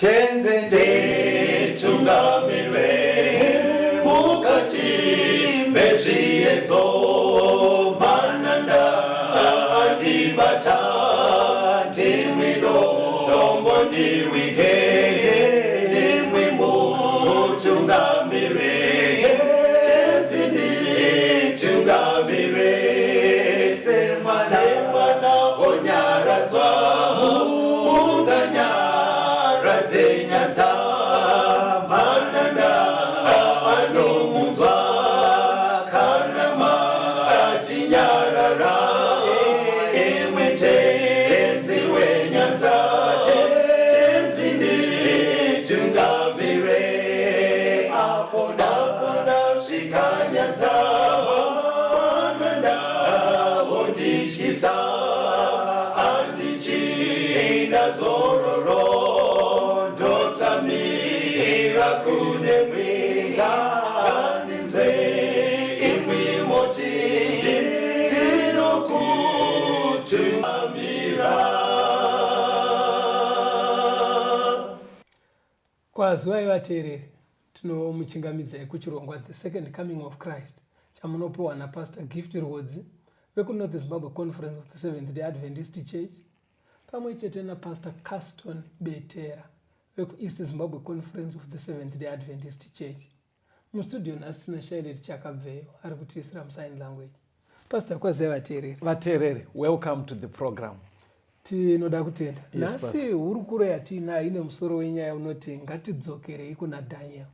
Tenzi nditungamire mukati mezviedzo, mananda andibata, ndimwi dombo ndirwige, ndimwi mutungamire. Tenzi nditungamire, semwana onyaradzwa munganyaradze nyanza, mananda anomunzwa kana matinyarara, imwi Tenzi wenyanza. Tenzi nditungamire, apo ndasvika nyanza, mananda vondityisa, handichina zororo, ndotsamira kunemwi, ngandinzwe imwi moti ndinokutungamira. Kwaziwai vateereri, tinomuchingamidzai kuchirongwa The Second Coming of Christ chamunopiwa naPastor Gift Rwodzi vekuNorth Zimbabwe Conference of the Seventh Day Adventist Church pamwe chete naPastor Caston Betera vekuEast Zimbabwe Conference of the Seventh Day Adventist Church. Mustudio nhasi tina Shailet Chakabveyo ari kutiisira musign language. Pastor, kwaziwai vateereri. Vateereri, welcome to the program. Tinoda kutenda. Yes, Nhasi hurukuro yatiinayo ine musoro wenyaya unoti ngatidzokerei kuna Daniel.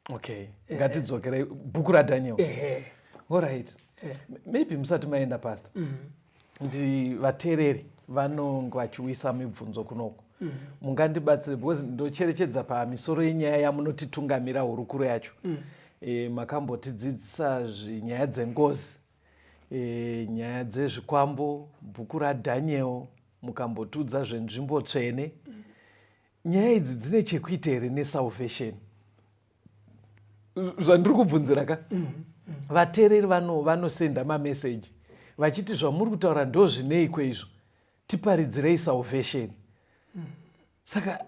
Okay, ngatidzokerei bhuku raDaniel. Ehe. Alright. Maybe musati maenda, Pastor. Ndi vateereri vanonge vachiuyisa mibvunzo kunoko. Mungandibatsire because ndocherechedza pamisoro yenyaya yamunotitungamira hurukuro yacho. Makambotidzidzisa nyaya dzengozi, nyaya dzezvikwambo, bhuku raDaniel, mukambotiudza zvenzvimbo tsvene. Nyaya idzi dzine chekuita here nesalvation? Zvandiri kubvunzira ka, vateereri vanosenda mameseji vachiti zvamuri kutaura ndo zvineiko izvo, tiparidzirei salvation. Saka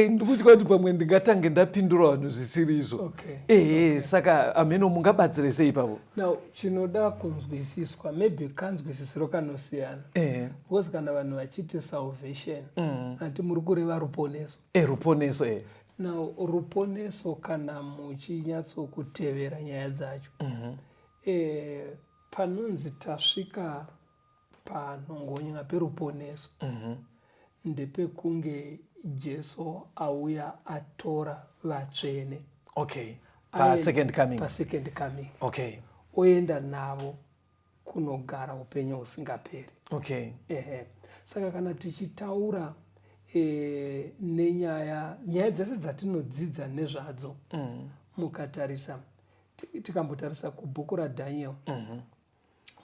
ndikutya kuti pamwe ndingatange ndapindura vanhu zvisiri izvo. Ehe, saka ameno mungabatsire sei ipapo? Now chinoda kunzwisiswa, maybe kanzwisisiro kanosiyana. Because kana vanhu vachiti salvation, ati muri kureva ruponeso. E, ruponeso, e. Now ruponeso, kana muchinyatsokutevera nyaya dzacho, panonzi tasvika panhongonya peruponeso, ndepekunge Jesu auya atora vatsvene. Okay, pasecond coming. Pasecond coming. Oenda navo kunogara upenyu husingaperi. Ehe, saka kana tichitaura nenyaya nyaya dzese dzatinodzidza nezvadzo, mukatarisa, tikambotarisa kubhuku raDaniel,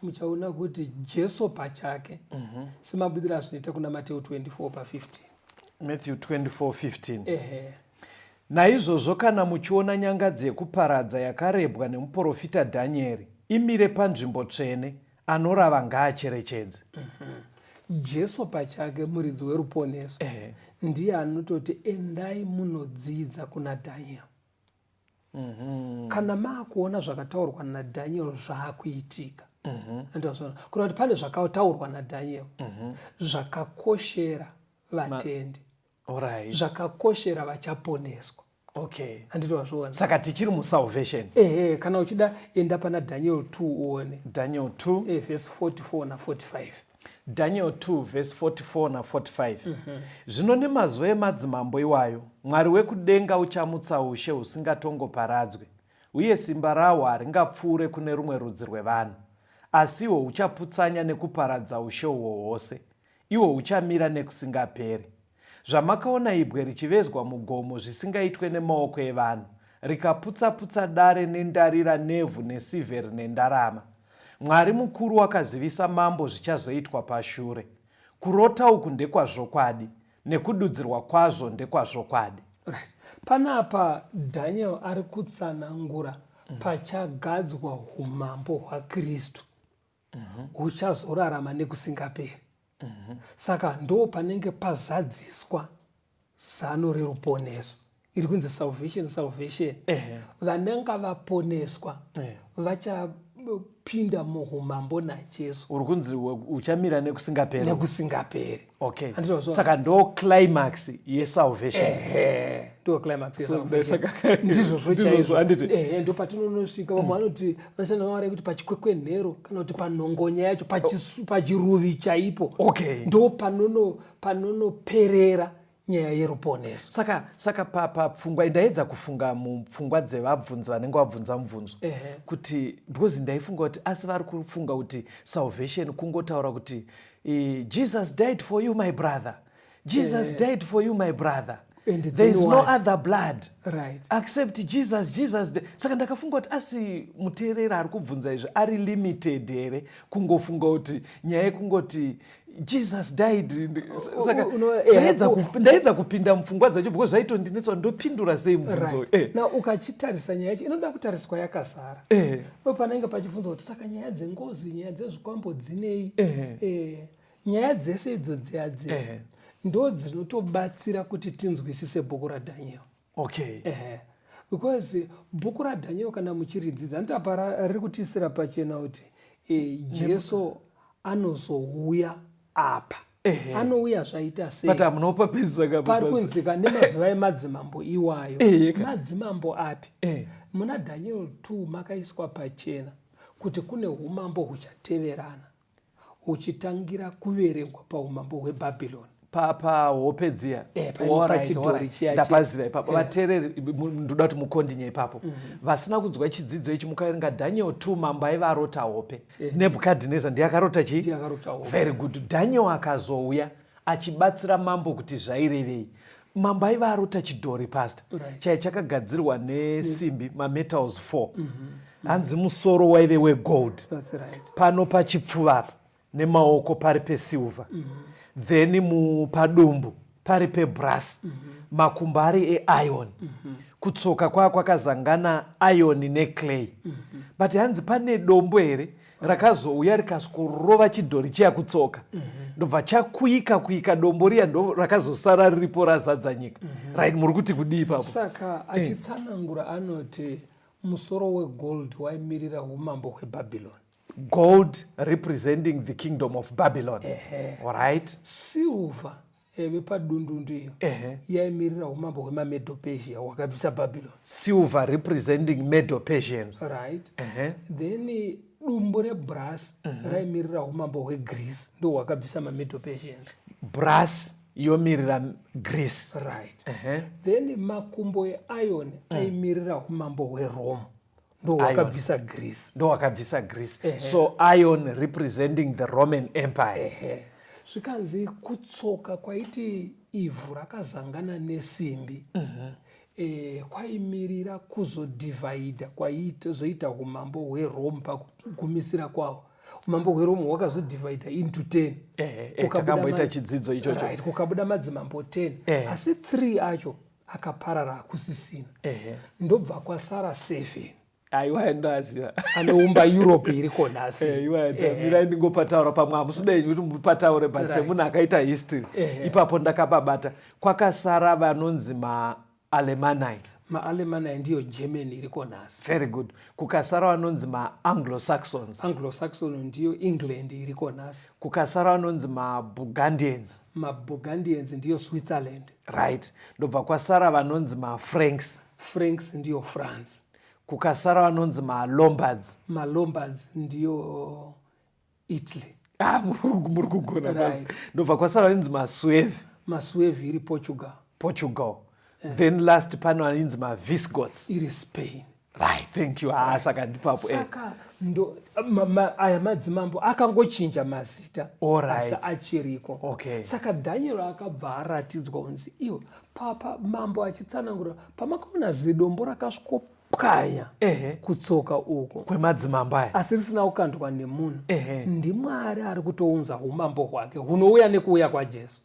muchaona kuti Jesu pachake, semabudiro azvinoita kuna Mateo 24 pa15. Matthew 24:15. Ehe. Naizvozvo kana muchiona nyangadzi yekuparadza yakarebwa nemuprofita Dhanieri imire panzvimbo tsvene, anorava ngaacherechedze. Jesu pachake, muridzi weruponeso, ndiye anototi endai munodzidza kuna Daniel. Kana maakuona zvakataurwa naDaniel zvaakuitika, andazvona kureva kuti pane zvakataurwa naDaniel zvakakoshera vatendi, zvakakoshera vachaponeswa. Handitowazviona? Saka tichiri musalvation. Ehe, kana uchida enda pana Daniel 2 uone. Daniel 2. Verse 44 na45. Daniel 2 verse 44 na45. Zvino nemazuva emadzimambo iwayo, Mwari wekudenga uchamutsa ushe husingatongoparadzwe, uye simba rahwo haringapfuure kune rumwe rudzi rwevanhu, asi ihwo huchaputsanya nekuparadza ushe uhwo hwose, ihwo huchamira nekusingaperi. Zvamakaona ibwe richivezwa mugomo zvisingaitwe nemaoko evanhu, rikaputsa-putsa dare nendarira nevhu nesirveri nendarama, Mwari mukuru wakazivisa mambo zvichazoitwa pashure. Kurota uku ndekwazvokwadi, nekududzirwa kwazvo ndekwazvokwadi. Right. Panapa Daniel ari kutsanangura pachagadzwa umambo hwaKristu huchazorarama nekusingaperi. Saka ndo panenge pazadziswa. Zano reruponeso iri kunzi salvation, salvation. Vananga vaponeswa vachapinda muumambo naJesu. Uri kunzi uchamira nekusingaperi. Nekusingaperi. Okay. Handizvo. Saka ndo climax yesalvation. Ehe, ndo climax So, yesalvation. Ndizvozvo, Ndizvozvo chaizvo. handiti? Ehe, ndo patinonosvika. Vamwe vanoti vanoshandisa mavara ekuti pachikwekwenhero kana kuti panhongonya yacho, pachiruvi chaipo. Ndo panonoperera nyaya yeruponeso. Saka papfungwa ndaedza kufunga mupfungwa dzevabvunzi vanenge vabvunza mubvunzo, kuti because ndaifunga kuti asi vari kufunga kuti salvation kungotaura kuti "Jesus died for you, my brother. Jesus died for you, my brother." And There then is no what? other blood accept Jesus. Jesus. Saka ndakafunga kuti asi muteereri ari kubvunza izvi ari limited here kungofunga kuti nyaya yekungoti "Jesus died"? Saka ndaedza kupinda mupfungwa dzacho because zvaitondinetsa, ndopindura sei mubvunzo? Na ukachitarisa nyaya yacho inoda kutariswa yakazara. Ndo panenge pachibvunzwa kuti saka nyaya dzengozi, nyaya dzezvikwambo dzinei? Nyaya dzese idzo dziya dziya ndo dzinotobatsira kuti tinzwisise bhuku raDhaniel. Because bhuku raDhaniel kana muchiridzidza, nditapa riri kutiisira pachena kuti Jesu anozouya apa. Anouya zvaita sei? But hamunopa pedzisa. Pari kunzika nemazuva emadzimambo iwayo. Madzimambo api? Muna Daniel 2 makaiswa pachena kuti kune umambo huchateverana huchitangira kuverengwa paumambo hweBhabhironi. Pahope dziya. Pachidhori chiya. Ndapaziva ipapo. Vateereri, ndoda kuti mukondinye ipapo. Vasina kunzwa chidzidzo ichi, mukaverenga Daniel 2, mambo aiva arota hope. Nebhukadhineza ndiye akarota chii? Ndiye akarota hope. Very good. Daniel akazouya achibatsira mambo kuti zvairevei. Mambo aiva arota chidhori, pastor, chai chakagadzirwa nesimbi, mametals 4. Hanzi musoro waive wegold, That's right. pano pachipfuva apa nemaoko pari pesilver, then padumbu pari pebrass, makumbo ari eiron, kutsoka kwaa kwakazangana iron neclay. But hanzi pane dombo here rakazouya rikaskorova chidhori chiya kutsoka, ndobva chakuika kuika dombo riya, ndo rakazosara riripo razadza nyika. Right, muri kuti kudii ipapo? Saka achitsanangura anoti musoro wegold waimirira umambo hweBhabhironi. Gold representing the kingdom of Babylon, alright. Silver vepadundundu iyo yaimirira umambo hwemaMedo-Persia hwakabvisa Babylon. Silver representing Medo Persians. Right. Then dumbu rebrass raimirira umambo hweGreece, ndo hwakabvisa maMedo-Persians. Brass yomirira Greece. Right. Then makumbo eiron aimirira umambo hweRome, ndo hwakabvisa Greece. Ndo wakabvisa Greece. So iron representing the Roman Empire. Ehe. Zvikanzi kutsoka kwaiti ivhu rakazangana nesimbi, kwaimirira kuzodhivhaidha kwaizoita umambo hweRome pakugumisira kwawo. Umambo hweRome hwakazodhivhaidha into 10. Takamboita chidzidzo ichocho. Right, kukabuda madzimambo 10. Asi 3 acho akaparara, akusisina. Ndobva kwasara 7 Aiwa, ndoaziva. anoumba Europe iriko nhasi. Iwa, mirai ndingopataura pamwe, hamusudei kuti mupataure, but semunhu akaita history, ipapo ndakapabata. Kwakasara vanonzi maAlemanni. MaAlemanni ndiyo Germany iriko nhasi. Very good. Kukasara vanonzi maAnglo-Saxons. Anglo-Saxon ndiyo England iriko nhasi. Kukasara vanonzi maBurgundians. MaBurgundians ndiyo Switzerland. Right. Ndobva kwasara vanonzi maFranks. Franks ndiyo France. Kukasara vanonzi maLombards. MaLombards ndiyo Italy. Ah, muri kugona basi. Ndobva kwasara vanonzi maSuevi. MaSuevi iri Portugal. Portugal. Then last pano vanonzi maVisigoths. Iri Spain. Right, thank you. Ah, saka ndipapo. Saka ndo aya madzimambo akangochinja mazita, asi achiriko. Saka Daniel akabva aratidzwa kunzi iwo papa mambo achitsanangura pamakaona zidombo rakasvikopwanya kutsoka uko kwemadzimambo aya, asi risina kukandwa nemunhu, ndiMwari ari kutounza umambo hwake hunouya nekuuya kwaJesu.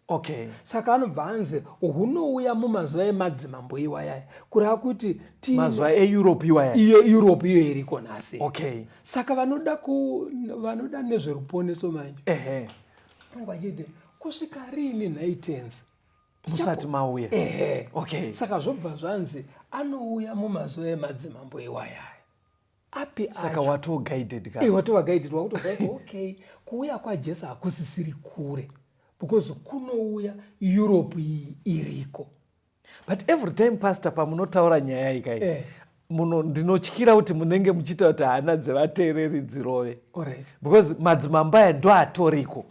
Saka anobva anzi hunouya mumazuva emadzimambo iwayaya, kureva kuti Mazuva eEurope iwaya. Iyo Europe iyo iriko nhasi. Saka vanoda nezveruponeso manje vachiti kusvika rini nhai Tenzi? Musati mauya. Ehe. Okay. Saka zvobva zvanzi anouya mumazuva emadzimambo iwayaya. Api Saka watoo guided ka. Eh, watova guided, wakutoziva kuti okay, kuuya kwaJesu hakusisiri kure because kunouya Europe iyi iriko. But every time, pastor, pamunotaura nyaya iyi kai, Eh. muno ndinotyira kuti munenge muchiita kuti hana dzevateereri dzirove. Alright. Because madzimambo aya ndo atoriko.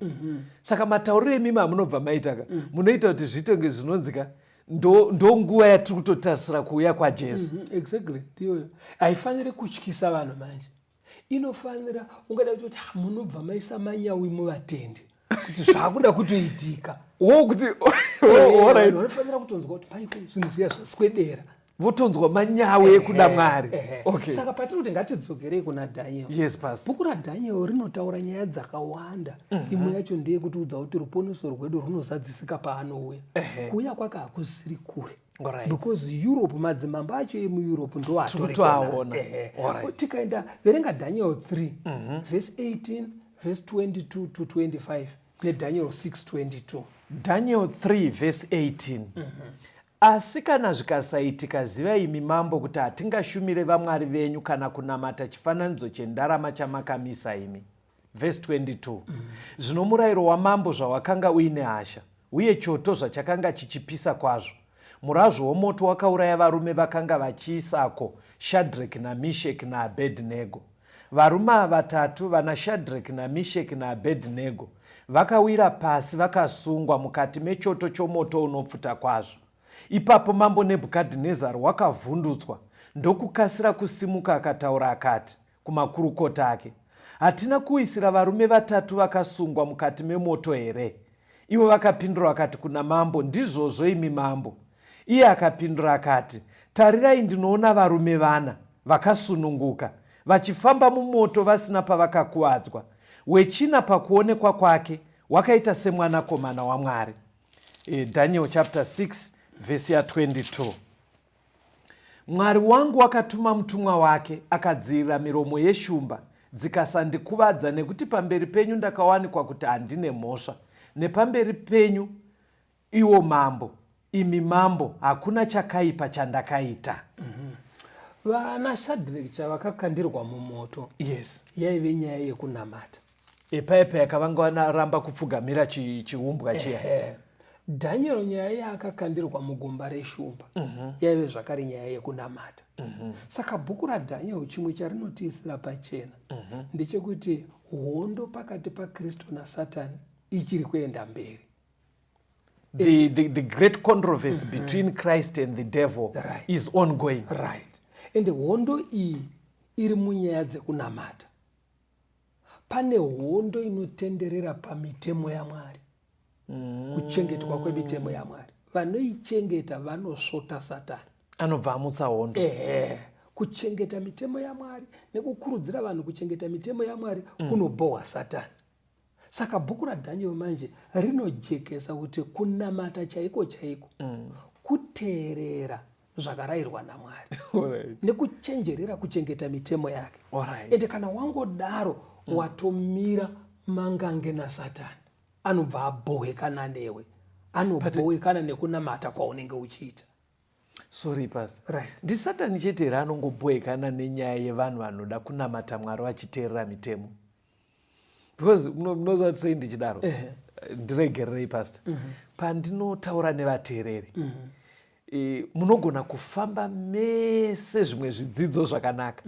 Saka matauriro emimi amunobva maita ka, munoita kuti zviite zvinonzi ka ndo nguva yatiri kutotarisira kuuya kwaJesu. Exactly, ndiyoyo. Haifaniri kutyisa vanhu manje. Inofanira ungada kuti munobva maisa manyawi muvatendi kuti zvakuda kutoitika. Wo kuti alright. Vanofanira kutonzwa kuti maiko zvinhu zviya zvaswedera. Votonzwa manyawi ekuda Mwari. Okay. Saka patiri kuti ngatidzokerei kuna Daniel. Yes, pastor. Bhuku raDaniel rinotaura nyaya dzakawanda. Imwe yacho ndeyekutiudza kuti ruponeso rwedu runozadzisika paanouya. Kuuya kwake hakusiri kure. Because Europe, madzimambo acho emuEurope ndo atori Tikutoaona. kona. Tikaenda verenga Daniel 3, verse 18, verse 22 to 25 neDaniel 6:22. Daniel 3 verse 18. Asi kana zvikasaitika, zivai imi mambo kuti hatingashumire vamwari venyu kana kunamata chifananidzo chendarama chamakamisa imi. Verse 22. Zvino murayiro wamambo zvawakanga uine hasha, uye choto zvachakanga chichipisa kwazvo, murazvo womoto wakauraya varume vakanga vachiisako, Shadrach naMishek naAbednego. Varume ava vatatu, vana Shadrach naMishek naAbednego, vakawira pasi vakasungwa mukati mechoto chomoto unopfuta kwazvo. Ipapo mambo Nebhukadhinezari wakavhundutswa, ndokukasira kusimuka akataura akati kumakurukota ake, Hatina kuwisira varume vatatu vakasungwa mukati memoto here? Ivo vakapindura vakati kuna mambo, Ndizvozvo imi mambo. Iye akapindura akati, Tarirai, ndinoona varume vana vakasununguka, vachifamba mumoto vasina pavakakuvadzwa. Wechina pakuonekwa kwake wakaita semwanakomana waMwari. Daniel chapter 6 verse ya 22. Mwari wangu wakatuma mutumwa wake, akadziyirira miromo yeshumba, dzikasandikuvadza, nekuti pamberi penyu ndakawanikwa kuti handine mhosva, nepamberi penyu iwo mambo, imi mambo, hakuna chakaipa chandakaita. Vana Shadrach chavakakandirwa mumoto, yaive nyaya yekunamata. Epaipa yakavanga vanaramba kupfugamira chiumbwa chiya. Daniel nyaya yaakakandirwa mugomba reshumba yaive zvakare nyaya yekunamata. Saka bhuku raDaniel chimwe charinotiisira pachena ndechekuti hondo pakati paKristu naSatani ichiri kuenda mberi. The great controversy between Christ and the devil is ongoing. Right. Ende hondo iyi iri munyaya dzekunamata. Pane hondo inotenderera pamitemo yaMwari. Kuchengetwa kwemitemo yaMwari. Vanoichengeta vanosvota Satani. Anobva amutsa hondo. Kuchengeta mitemo yaMwari nekukurudzira vanhu kuchengeta mitemo yaMwari kunobhohwa Satani. Saka bhuku raDaniel manje rinojekesa kuti kunamata chaiko chaiko kuteerera zvakarayirwa naMwari nekuchenjerera kuchengeta mitemo yake. Ende kana wangodaro watomira mangange naSatani, anobva abhohekana newe, anobhohekana nekunamata kwaunenge uchiita. Sorry pastor. NdiSatani chete here anongobhohekana nenyaya yevanhu vanoda kunamata Mwari vachiteerera mitemo? Because munoziva kuti sei ndichidaro? Ndiregererei pastor. Pandinotaura nevateereri, munogona kufamba mese zvimwe zvidzidzo zvakanaka.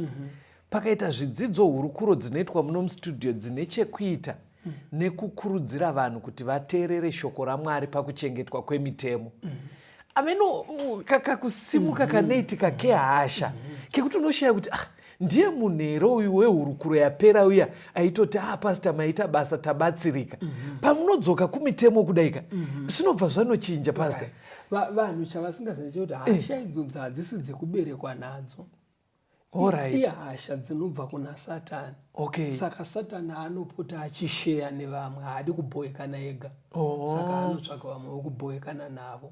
Pakaita zvidzidzo hurukuro dzinoitwa muno mustudio dzine chekuita nekukurudzira vanhu kuti vateerere shoko raMwari pakuchengetwa kwemitemo. Ameno kakusimuka kanoitika kehasha kekuti unoshaya kuti ndiye munhu here uyu wehurukuro yapera uya aitoti pastor maita basa tabatsirika. Pamunodzoka kumitemo kudaika zvinobva zvanochinja pastor. Vanhu chavasingazivi chekuti hasha idzodzo hadzisi dzekuberekwa nadzo. Ihasha dzinobva kuna Satani. Saka Satani anopota achisheya nevamwe, haadi kubhoekana ega. Saka anotsvaka vamwe vekubhoekana navo.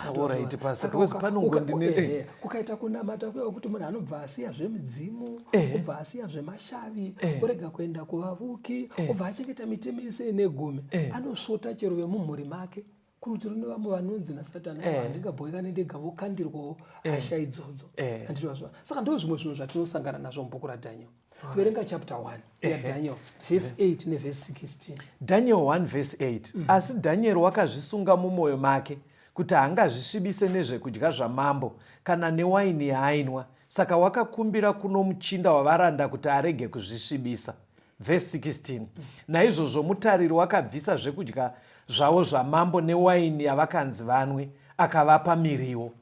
Alright, pastor, because panongondine Kukaita kunamata kuya kuti munhu anobva asiya zvemidzimu, obva asiya zvemashavi, orega kuenda kuvavuki, obva achengeta mitemo yese ine gumi, anosvota chero vemumhuri make. Kunotori nevamwe vanonzi nasatani eh. Handingabhoikane ndega, vokandirwawo eh. Hasha idzodzo eh. Handiti vazviva? Saka ndo zvimwe zvinhu zvatinosangana nazvo mubhuku raDaniel. Verenga chapter 1 yaDaniel, vhesi 8 nevhesi 16. Daniel 1 vhesi 8. Asi Daniel wakazvisunga mumwoyo make kuti haangazvisvibise nezvekudya zvamambo kana newaini yaainwa. Saka wakakumbira kuno muchinda wavaranda kuti arege kuzvisvibisa. Vhesi 16. Naizvozvo mutariri wakabvisa zvekudya zvavo zvamambo newaini yavakanzi vanwe, akavapa miriwo.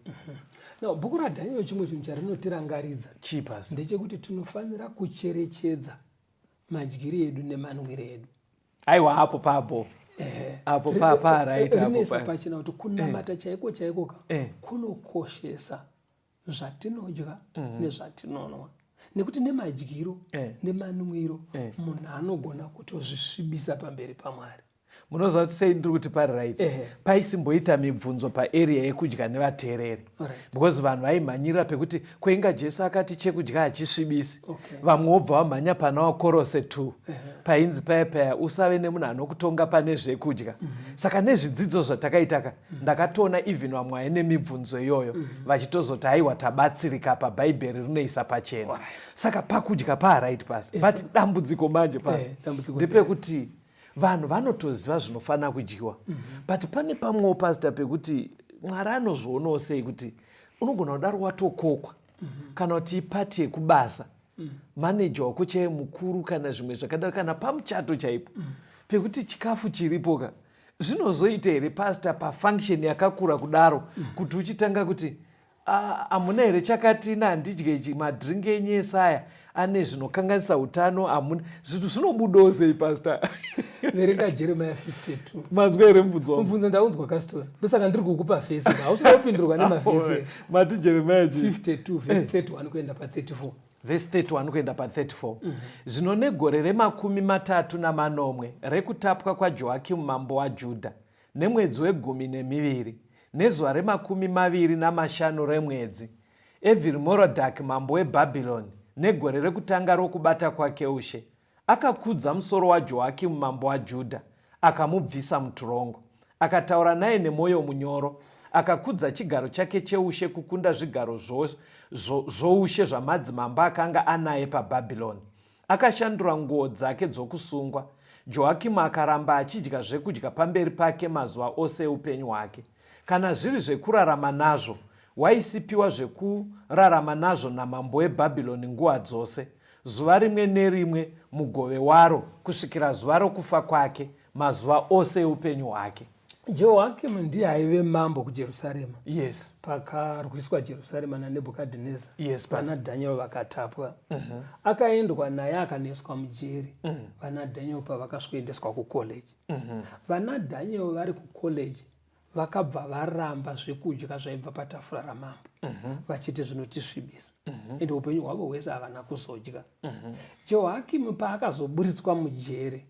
Now, bhuku raDaniel chimwe chinhu charinotirangaridza Chipas ndechekuti tinofanira kucherechedza madyire edu nemanwire edu. Aiwa, apo papo apo pa right apo. Rinesa pachena kuti kunamata chaiko chaiko ka kunokoshesa zvatinodya nezvatinonwa, nekuti nemadyiro nemanwiro munhu anogona kutozvisvibisa pamberi paMwari. Munoziva kuti sei ndiri kuti pari right? Paisimboita mibvunzo paarea yekudya nevateereri, because vanhu vaimhanyirira pekuti kweinga Jesu akati chekudya hachisvibisi. Vamwe wobva vamhanya pana waKorose 2 painzi paya paya usave nemunhu anokutonga pane zvekudya. Saka nezvidzidzo zvatakaitaka, ndakatoona even vamwe vaine mibvunzo iyoyo vachitozoti aiwa, tabatsirika, pabhaibheri rinoisa pachena. Saka pakudya paaright pasi, but dambudziko manje pasi ndepekuti vanhu vanotoziva zvinofanira kudyiwa, but pane pamwewo, pastor, pekuti Mwari anozvionawo sei kuti unogona kudaro watokokwa kana kuti ipati yekubasa, maneja wako chaiye mukuru kana zvimwe zvakadaro, kana pamuchato chaipo pekuti chikafu chiripo ka? Zvinozoita here, pastor, pafunction yakakura kudaro kuti uchitanga kuti, "Ah, hamuna here chakatina? Handidye ichi, madrink enyu esaya ane zvinokanganisa utano, hamuna." Zvinhu zvinobudawo sei, pastor? Verenga Jeremiah 52. Manzwa here mubvunzo wangu? Mubvunzo ndaunzwa kastori, ndosaka ndiri kukupa vhesi. Hausina kupindurwa nemavhesi. Mati Jeremiah chii? 52 vhesi 31 kuenda pa34. Vhesi 31 kuenda pa34. Zvino negore re37 rekutapwa kwaJoakimu mambo waJudha, nemwedzi wegumi nemiviri, nezuva re25 remwedzi, Evhiri-Morodhaki mambo weBhabhironi, negore rekutanga rokubata kwake ushe, akakudza musoro waJoakimu mambo waJudha, akamubvisa muturongo. Akataura naye nemwoyo munyoro, akakudza chigaro chake cheushe kukunda zvigaro zvoushe zvamadzimambo akanga anaye paBhabhironi. Akashandura nguo dzake dzokusungwa. Joakimu akaramba achidya zvekudya pamberi pake mazuva ose eupenyu hwake. Kana zviri zvekurarama nazvo, waisipiwa zvekurarama nazvo namambo weBhabhironi nguva dzose, zuva rimwe nerimwe mugove waro, kusvikira zuva rokufa kwake, mazuva ose eupenyu hwake. Jehoakimu ndiye aive mambo kuJerusarema pakarwiswa Jerusarema naNebhukadhineza. Vana Daniel vakatapwa. Akaendwa naye akanoiswa mujeri. Vana Daniel pavakasvikoendeswa kucollege, vana Daniel vari kucollege vakabva varamba zvekudya zvaibva patafura ramambo, vachiti zvinotisvibisa, ende upenyu hwavo hwese havana kuzodya. Jehoakimu paakazoburitswa mujere,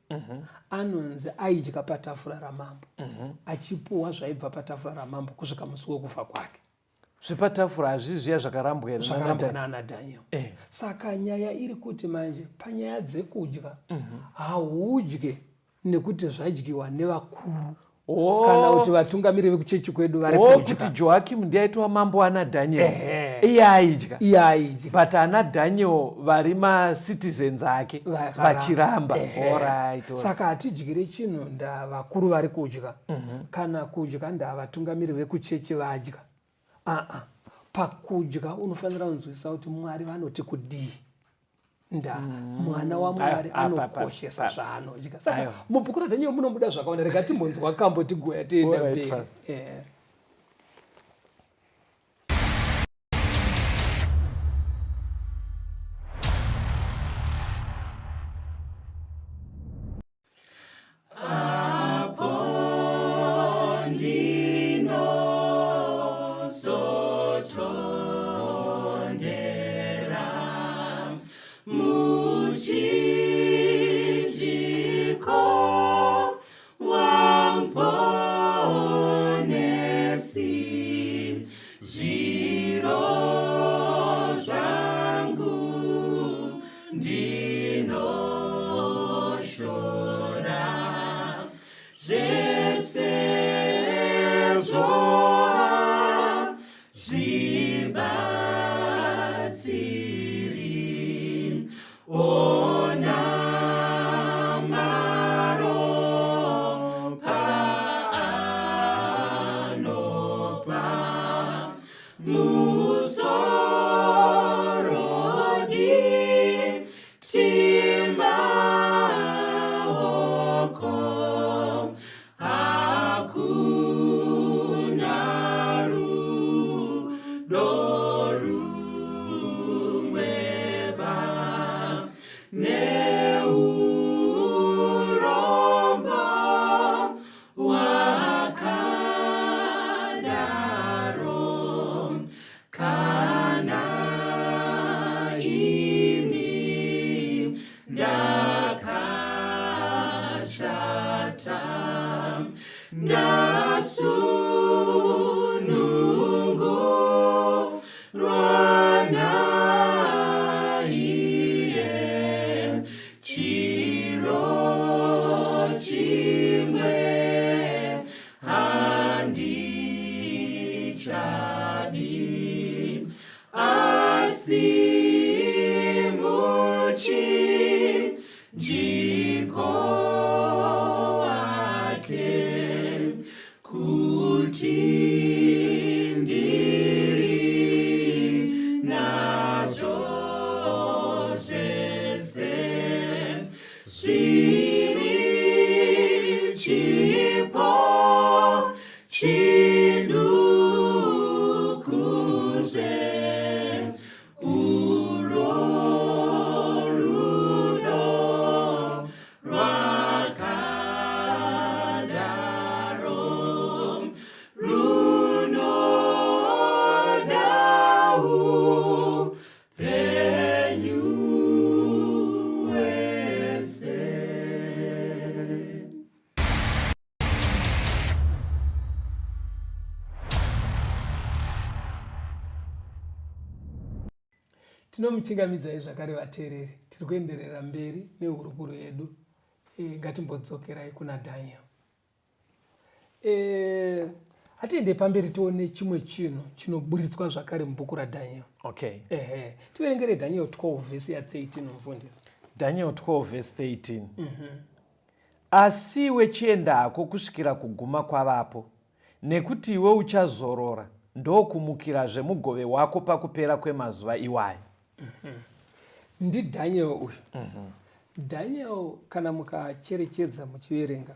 anonzi aidya patafura ramambo, achipuwa zvaibva patafura ramambo kusvika musi wekufa kwake. Zvepatafura hazvisi zviya zvakarambwa here? Zvakarambwa naana Daniel. Saka nyaya iri kuti manje panyaya dzekudya, haudye nekuti zvadyiwa nevakuru kana kuti vatungamiri vekuchechi kwedu vari kudya. Kuti Joakimu ndiye aitwa mambo ana Daniel, iye aidya. Iye aidya. But ana Daniel vari macitizens ake vachiramba. Saka hatidyire chinhu ndavakuru vari kudya, kana kudya ndavatungamiri vekuchechi vadya. Aa, pakudya unofanira kunzwisisa kuti Mwari vanoti kudii. Nda mwana waMwari anokoshesa zvaanodya. Saka mubhuku raDaniel munobuda zvakawanda. Rega timbonzwa kambo tigoya tienda mberi. Apo ndinozotondera muchinjiko waMponesi, zviro zvangu ndinoshora zvese. Musorodi timaoko hakuna rudo rumweba neurombo wakadaro kana ini ndakashata ndasunungurwa naiye chiro chimwe handichadi asi muchinjiko wake kuti ndiri nazvo zvese zviri chipo chidukuzve urwo rudo rwakadaro runoda upenyu hwese. Tinomuchingamidzai zvakare vateereri, tiri kuenderera mberi nehurukuro yedu. E, ngatimbodzokerai kuna Daniel. E, hatiende pamberi tione chimwe chinhu chinoburitswa zvakare mubhuku raDaniel. Okay. Ehe, tiverengere Daniel 12 vhesi ya 13 mufundisi. Daniel 12 vhesi 13. Asi iwe chienda hako kusvikira kuguma kwavapo, nekuti iwe uchazorora ndokumukirazve mugove wako pakupera kwemazuva iwayo. NdiDaniel uyu. Daniel kana mukacherechedza muchiverenga,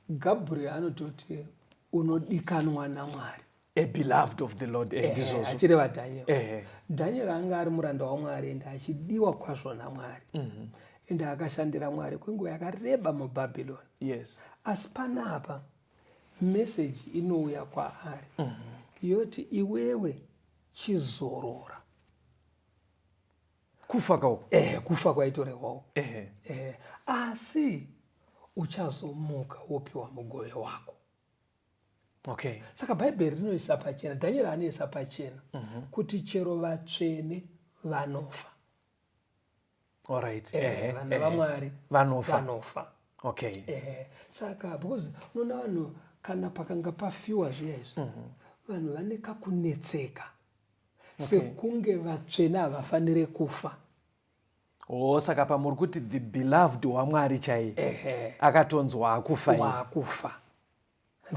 Gabriel anototi unodikanwa naMwari. A beloved of the Lord. Ndizvozvo. Achireva Daniel. Daniel anga ari muranda waMwari ende achidiwa kwazvo naMwari. Ende akashandira Mwari kwenguva yakareba muBhabhironi. Asi panapa meseji inouya kwaari yoti iwewe chizorora. Kufa kauko. Kufa kwaitorehwa uko. Asi uchazomuka wopiwa mugove wako. Okay. Saka Bhaibheri rinoisa pachena, Daniel anoisa pachena kuti chero vatsvene vanofa. All right. Vana vaMwari Vanofa. vanofa. Okay. Saka because unoona vanhu kana pakanga pafiwa zviya izvi, vanhu vane kakunetseka. Sekunge vatsvene havafanire kufa. Oh, saka pamuri kuti the beloved waMwari chaiye akatonzi waakufa. Waakufa.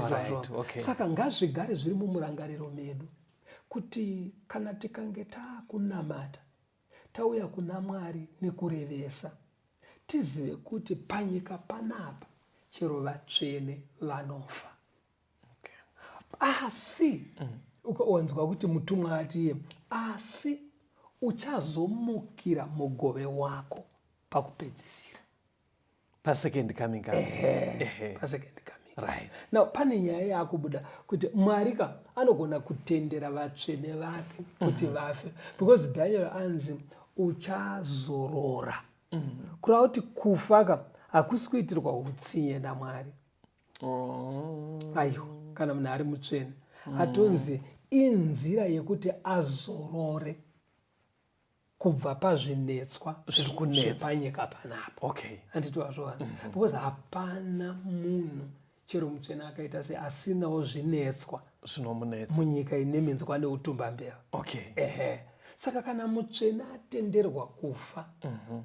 Alright, okay. Saka ngazvigare zviri mumurangariro medu kuti kana tikange taakunamata tauya kuna Mwari nekurevesa, tizive kuti panyika panapa chero vatsvene vanofa. Okay. Asi ukawanzwa kuti mutumwa ati asi uchazomukira mugove wako pakupedzisira. Pa second coming. Pa second coming. Right. Now pane nyaya yakubuda kuti Mwari ka anogona kutendera vatsvene vake kuti vafe, because Daniel anzi uchazorora. Kureva kuti kufa ka hakusi kuitirwa utsinye naMwari. Aiwa, kana munhu ari mutsvene atonzi inzira yekuti azorore kubva pazvinetswa Zviri kunetsa. zvepanyika panapa. Okay. Handiti wazviona? Because hapana munhu chero mutsvene akaita se asinawo zvinetswa zvinomunetsa munyika ine minzwa neutumbambeva. Okay. Ehe. Saka kana mutsvene atenderwa kufa,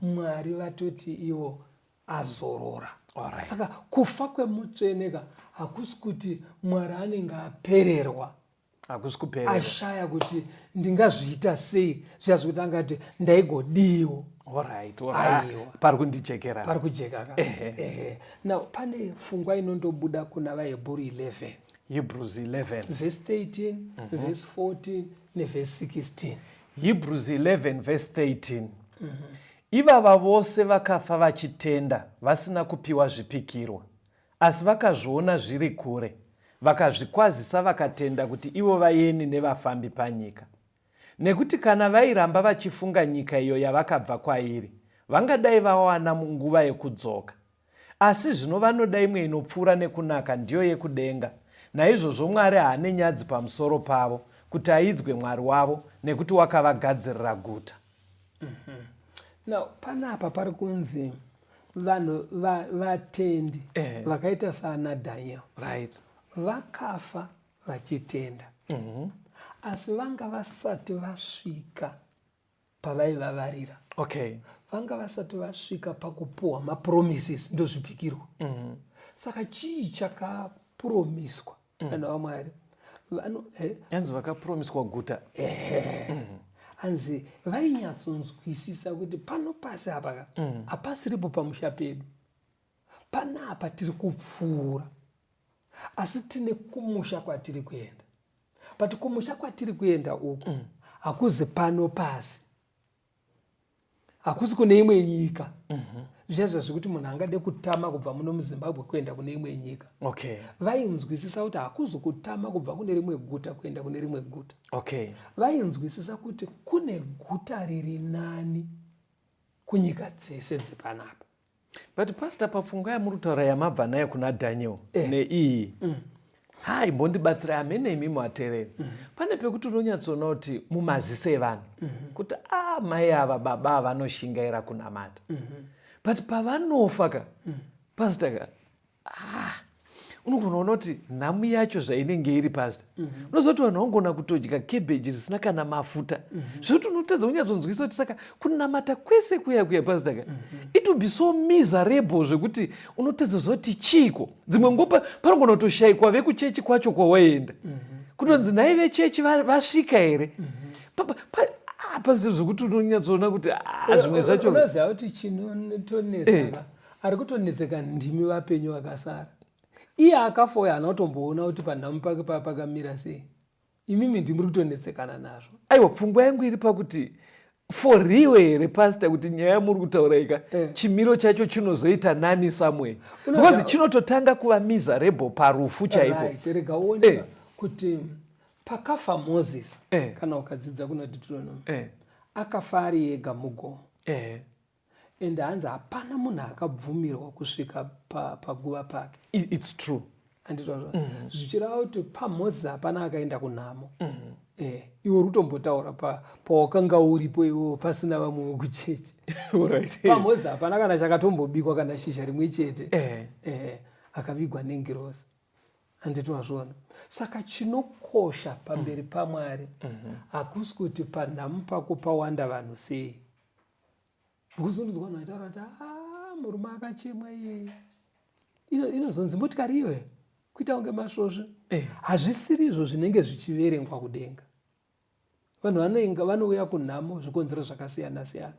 Mwari vatoti ivo azorora. Alright. Saka kufa kwemutsvene ka hakusi kuti Mwari anenge apererwa. Hakusi kuperera. Ashaya kuti ndingazviita sei, zviya zvekuti angati ndaigodiwo. Alright, alright. Aiwa. Pari kundijekera. Pari kujeka ka. Ehe. Now pane pfungwa inondobuda kuna vaHebheru 11. Hebrews 11 verse 13, verse 14 neverse 16. Hebrews 11 verse 13. Ivava vose vakafa vachitenda, vasina kupiwa zvipikirwa, asi vakazviona zviri kure, vakazvikwazisa, vakatenda kuti ivo vaeni nevafambi panyika. Nekuti kana vairamba vachifunga nyika iyo yavakabva kwairi, vangadai vawana nguva yekudzoka. Asi zvino vanoda imwe inopfuura nekunaka, ndiyo yekudenga. Naizvozvo Mwari haane nyadzi pamusoro pavo, kuti aidzwe Mwari wavo, nekuti wakavagadzirira guta. Now panapa pari kunzi vanhu vatendi vakaita saana Daniel vakafa vachitenda, asi vanga vasati vasvika pavaivavarira. Vanga vasati vasvika pakupuhwa mapromises, ndozvipikirwa. Saka chii chakapromiswa vanhu vaMwari? Yanzi vakapromiswa guta. Hanzi vainyatsonzwisisa kuti pano pasi apa ka, hapasiripo pamusha pedu, panapa tiri kupfuura, asi tine kumusha kwatiri kuenda. But kumusha kwatiri kuenda uku hakuzi pano pasi, hakusi kune imwe nyika. Zviya zvekuti munhu angade kutama kubva muno muZimbabwe kuenda kune imwe nyika. Vainzwisisa kuti hakuzi kutama kubva kune rimwe guta kuenda kune rimwe guta. Vainzwisisa kuti kune guta riri nani kunyika dzese dzepanapa. But pastor, papfungwa yamuri kutaura yamabva nayo kuna Daniel neiyi, hai, mbondibatsirai hamene imi muatereri. Pane pekuti unonyatsoona kuti mumaziso evanhu kuti a mai ava, baba ava vanoshingaira kunamata, but pavanofa ka, pastor ka, ah, unogona kuona kuti nhamu yacho zvainenge iri, pastor. Unozoti vanhu vangona kutodya kebheji risina kana mafuta, zvekuti unotadza kunyatsonzwisa kuti saka kunamata kwese kuya kuya, pastor ka, it will be so miserable zvekuti unotadza kuziva kuti chiiko. Dzimwe nguva panogona kutoshayikwa vekuchechi kwacho kwawaenda, kutonzi nhai vechechi vasvika here? Pastor, zvekuti unonyatsoona kuti ah, zvimwe zvacho Unoziva kuti chinotonetsa, ari kutonetseka ndimi vapenyu vakasara. Iye akafa uyo haana kutomboona kuti panhamu pake pakamira sei. Imimi ndimuri kutonetsekana nazvo. Aiwa, pfungwa yangu iri pakuti for real here, pastor, kuti nyaya yamuri kutaura ika chimiro chacho chinozoita nani somewhere? Because chinototanga kuva miserable parufu chaipo. Right, rega uone kuti pakafa Moses, kana ukadzidza kuna Deuteronomy, akafa ari ega mugomo, ende hanzi hapana munhu akabvumirwa kusvika paguva pake. It's true. Anditozva zvichireva kuti paMoses hapana akaenda kunhamo. Iwe uri kutombotaura pawakanga uripo iwewo pasina vamwe vekuchechi. PaMoses hapana kana chakatombobikwa, kana shizha rimwe chete. Akavigwa nengirozi, handiti wazviona? Saka chinokosha pamberi paMwari hakusi kuti panhamu pako pawanda vanhu sei. Kuzonzwa vanhu vaitaura kuti a murume akachemwa iyeye, inozonzi motikari iyoyo kuita kunge masvosve. Hazvisiri izvo zvinenge zvichiverengwa kudenga. Vanhu vanoinga vanouya kunhamo zvikonzero zvakasiyana siyana.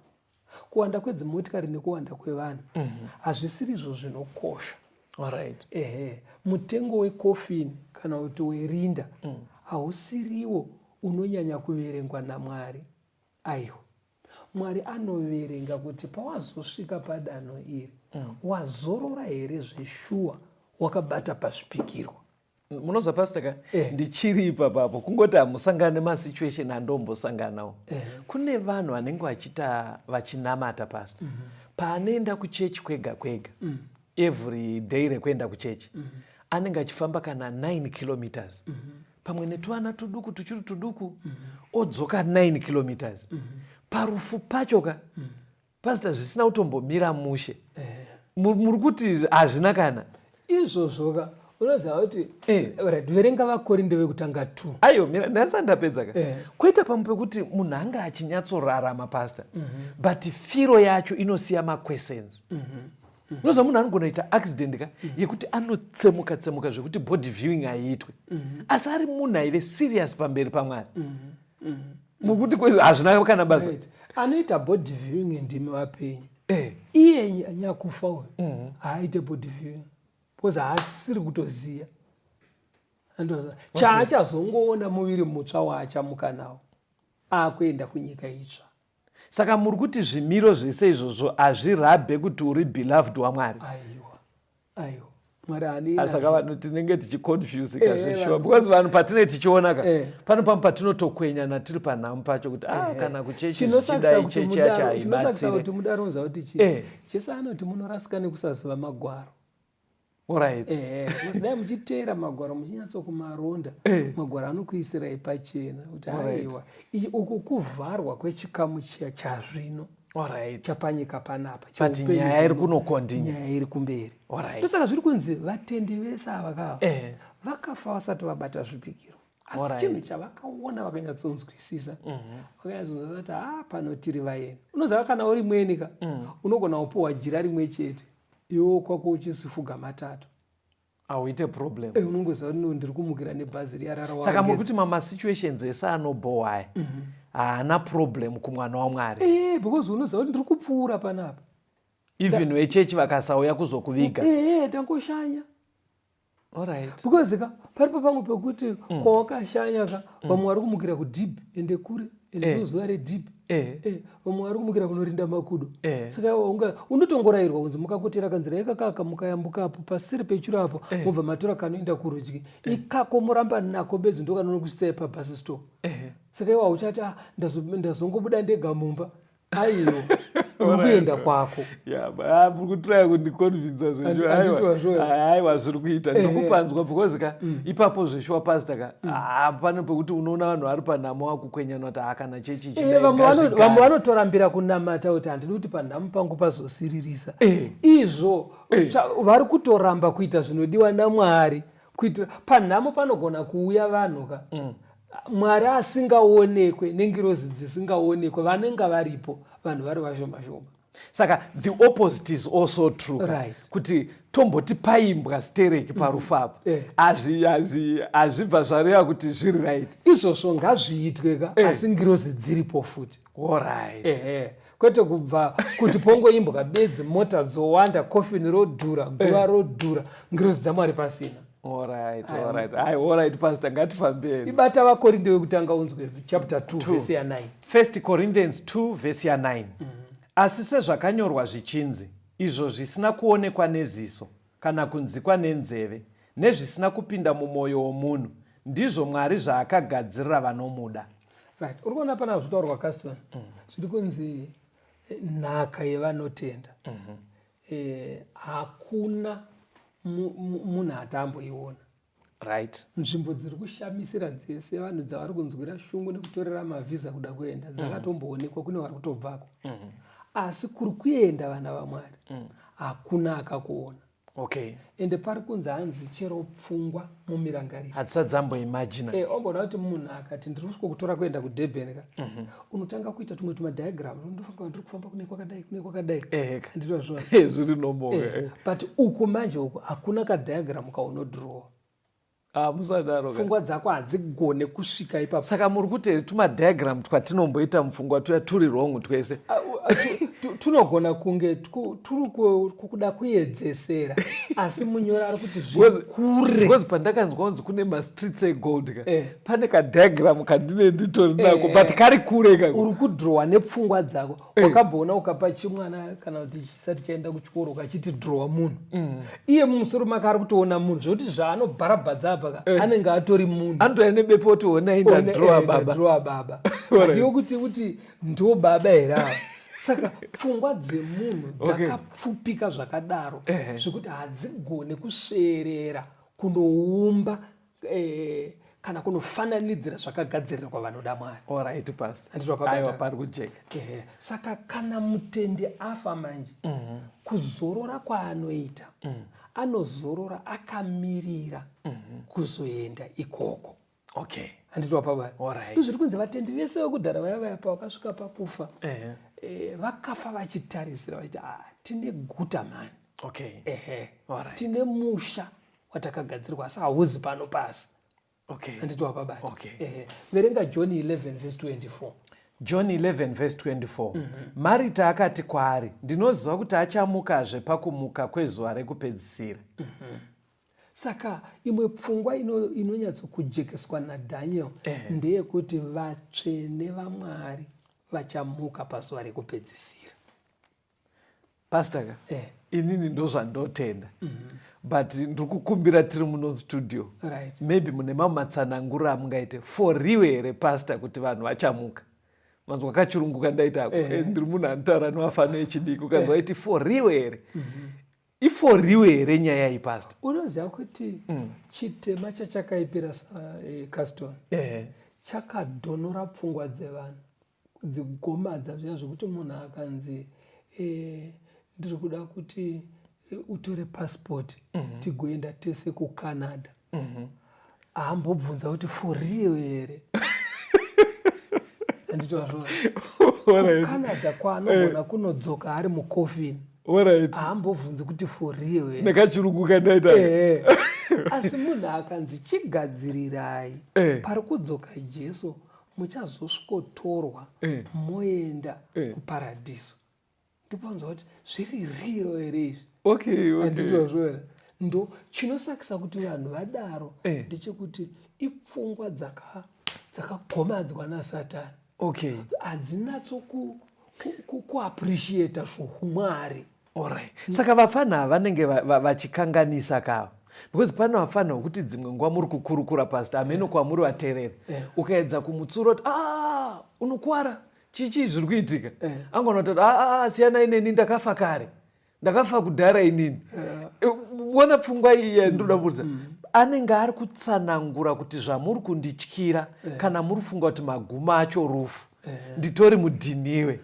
Kuwanda kwedzimotikari nekuwanda kwevanhu hazvisiri izvo zvinokosha. Ehe, mutengo wekofini kana kuti werinda hausiriwo unonyanya kuverengwa naMwari. Aiwa, Mwari anoverenga kuti pawazosvika padanho iri, wazorora here zveshuwa, wakabata pazvipikirwa. Munozwa, pastor ka, ndichiri ipapapo, kungoti hamusangana nemasituation andombosanganawo. Kune vanhu vanenge vachiita vachinamata, pastor. Paanoenda kuchechi kwega kwega, every day rekuenda kuchechi, anenge achifamba kana 9 kilometers, pamwe netuvana tuduku tuchiri tuduku, odzoka 9 kilometers. Parufu pacho ka, pastor, zvisina kutombomira mushe. Muri kuti hazvina kana Izvozvo ka, unoziva kuti right, verenga vaKorinde vekutanga 2. Aiyo, mira, ndasati ndapedza ka. Koita pamwe pekuti munhu anga achinyatsorarama, pastor, but firo yacho inosiya maquestions. Unoziva munhu anogona kuita accident ka yekuti anotsemuka tsemuka zvekuti body viewing haiitwe, asi ari munhu aive serious pamberi paMwari. Mukuti hazvina kana basa. Right. Anoita body viewing ndimi vapenyu. Iye nyakufa uyu haaite body viewing because haasiri kutoziva. Andoziva chaachazongoona muviri mutsva waachamuka nawo akuenda kunyika itsva. Saka muri kuti zvimiro zvese izvozvo hazvirabhe kuti uri beloved waMwari? Aiwa, aiwa, Mwari haanei Saka nazvo. Vanhu tinenge tichiconfusika zveshuwa, vanhu- because vanhu patinenge tichiona ka, pane pamwe patinotokwenyana tiri panhamu pacho kuti ah, kana kuchechi Chinosakisa zvichidai, kuti chechi yacho chinosakisa haibatsire. kuti mudaro unoziva kuti chii? Jesu anoti munorasika nekusaziva magwaro. Ehe, because dai muchiteera magwaro, muchinyatsokumaronda, magwaro anokuisirai pachena kuti aiwa, uku kuvharwa kwechikamu chiya chazvino chapanyika panapa, But cheupenyu nyaya iri huno, kunokontinya. Nyaya iri kumberi. Ndosaka zviri kunzi vatendi vese ava kava vakafa vasati vabata zvipikiro, asi chinhu chavakaona vakanyatsonzwisisa, vakanyatsonzwisisa kuti ha, pano tiri vaeni. Unoziva kana uri mweni ka, unogona kupuhwa jira rimwe chete, iwo kwako uchisifuga matatu. Hauite problem. Unongoziva kuti no, ndiri kumukira nebhazi riya rara. Saka muri kuti mamasituations ese anobhowa aya haana problem kumwana waMwari? Because unoziva kuti ndiri kupfuura panapa. Even vechechi vakasauya kuzokuviga? Tangoshanya. Because ka paripo pamwe pekuti kwawakashanya ka, vamwe vari kumukira kudhibhi, ende kure, ende ndozuva redhibhi. Vamwe vari kumukira kunorinda makudo. Saka unotongorayirwa kunzi mukakotera kanzira ikakaka, mukayambuka apo paseri pechiro apo, mobva matora kanoenda kurudyi ikako, muramba nako bedzi, ndokanonokusvitsai pabus stop. Saka iwe hauchati, "Ah, ndazongobuda ndega mumba." Aiyo, uri kuenda kwako. Yeah, muri kutraya kundiconvinza. Handiti wazvoya? Aiwa, zviri kuita, ndikupanzwa, because ka ipapo zveshuwa, pastor ka, ah, pane pekuti unoona vanhu vari panhamo vakukwenyana kuti ah, kana chechi ichidai, ngazvigare. Vamwe vanotorambira kunamata kuti handidi kuti panhamu pangu pazosiririsa. Izvo vari kutoramba kuita zvinodiwa naMwari kuitira panhamo panogona kuuya vanhu ka, Mwari asingaonekwe nengirozi dzisingaonekwe, vanenge varipo vanhu vari vashoma shoma. Saka the opposite is also true, kuti tomboti paimbwa stereki parufu apo, hazvibva zvareva kuti zviri right. Izvozvo ngazviitwe ka, asi ngirozi dziripo futi. Ehe, kwete kubva kuti pongoimbwa bedzi, mota dzowanda, kofini rodhura, guva rodhura, ngirozi dzaMwari pasina. Alright, ai, alright pastor, ngatifambeni. Ibata vaKorinde wekutanga unzwe, chapter 2 vhesi ya9. First Corinthians 2 vhesi ya9: Asi sezvakanyorwa zvichinzi, izvo zvisina kuonekwa neziso kana kunzikwa nenzeve, nezvisina kupinda mumwoyo womunhu, ndizvo Mwari zvaakagadzirira vanomuda. Right, uri kuona pana zvitaurwa, Caston, zviri kunzi nhaka yevanotenda. Hakuna munhu atamboiona. Nzvimbo dziri kushamisira dzese vanhu dzavari kunzwira shungu nekutorera mavhisa kuda kuenda, dzakatomboonekwa kune vari kutobvako, asi kuri kuenda vana vaMwari hakuna akakuona. Ende pari kunzi hanzi chero pfungwa mumirangariro hadzisati dzamboimagina. Omboona kuti munhu akati ndiri kusvika kutora kuenda kuDurban ka, unotanga kuita tumwe tumadiagram, ndofanga ndiri kufamba kune kwakadai, kune kwakadai. Handitozviona. Zviri normal. But uku manje uku hakuna kadiagram kaunodhirowa. Ah, musadaro ka. Pfungwa dzako hadzigone kusvika ipapo. Saka muri kuti here tumadiagram twatinomboita mupfungwa tuya turi wrong twese? Ah, tunogona kunge turi kuda kuedzesera, asi munyori ari kuti zvikure. Because pandakanzwa kunzi kune mastreets egold ka, pane kadiagram kandine nditori nako, but kari kure ka. Uri kudhirowa nepfungwa dzako. Wakamboona ukapa chimwana kana kuti chisati chaenda kuchikoro ukachiti dhirowa munhu, iye mumusoro make ari kutoona munhu, zvekuti zvaanobharabhadza apa ka, anenge atori munhu. Anotouya nebepo oti, "Honai, ndadhirowa baba." Ndadhirowa baba. But iwe kuti ndo baba here ava? Saka pfungwa dzemunhu dzakapfupika zvakadaro zvekuti hadzigone kusveerera kunoumba kana kunofananidzira zvakagadzirirwa vanoda Mwari. Alright, pastor. Handiti wapabata? Aiwa, pari kujeka. Saka kana mutendi afa manje, kuzorora kwaanoita, anozorora akamirira kuzoenda ikoko. Handiti wapabata? Alright. Ndozviri kunzi vatendi vese vekudhara vaya vaya pavakasvika pakufa, vakafa vachitarisira vachiti, "Ah, tine guta mani." Okay. Ehe. Alright. Tine musha watakagadzirwa asi hauzi pano pasi. Okay. Handiti wapabata? Okay. Ehe. Verenga John 11 verse 24. John 11 verse 24. Marita akati kwaari, ndinoziva kuti achamukazve pakumuka kwezuva rekupedzisira. Saka imwe pfungwa inonyatsokujekeswa naDaniel ndeyekuti vatsvene vaMwari vachamuka pazuva rekupedzisira. Pastor ka, Eh. inini ndozvandotenda. But ndiri kukumbira tiri muno studio. Right. Maybe mune mamwe matsananguro amungaite. For real here pastor kuti vanhu vachamuka? Manzwa kachirungu kandaita ako. Ndiri munhu anotaura nevafana echidiki. Ukanzwa iti for real here? I-for real here nyaya iyi pastor? Unoziva kuti chitema chachakaipira Caston chakadhonora pfungwa dzevanhu, kudzigomadza zviya zvekuti munhu akanzi ndiri kuda kuti utore passport tigoenda tese kuCanada, haambobvunza kuti for real here. Handitozvona kuCanada kwaanogona kunodzoka ari mukofini, haambobvunzi kuti for real here. Nekachirungu kandaita. Asi munhu akanzi chigadzirirai, pari kudzoka Jesu, muchazosvikotorwa moenda kuparadhiso, ndiponzwa kuti zviri real here izvi. Handitozviona. Ndo chinosakisa kuti vanhu vadaro ndechekuti ipfungwa dzakagomadzwa naSatani. Hadzinatso kuappreciata zvoumwari. Alright. Saka vafana ava vanenge vachikanganisa kava, because pane vafana wekuti dzimwe nguva muri kukurukura pastor, hameno kwamuri vateereri, ukaedza kumutsura kuti a unokwara chichi zviri kuitika, angona kuti aa siyanai neni, ndakafa kare, ndakafa kudhara inini. Ona pfungwa iyi yandinoda kubudza, anenge ari kutsanangura kuti zvamuri kundityira kana muri kufunga kuti magumo acho rufu, nditori mudhiniwe,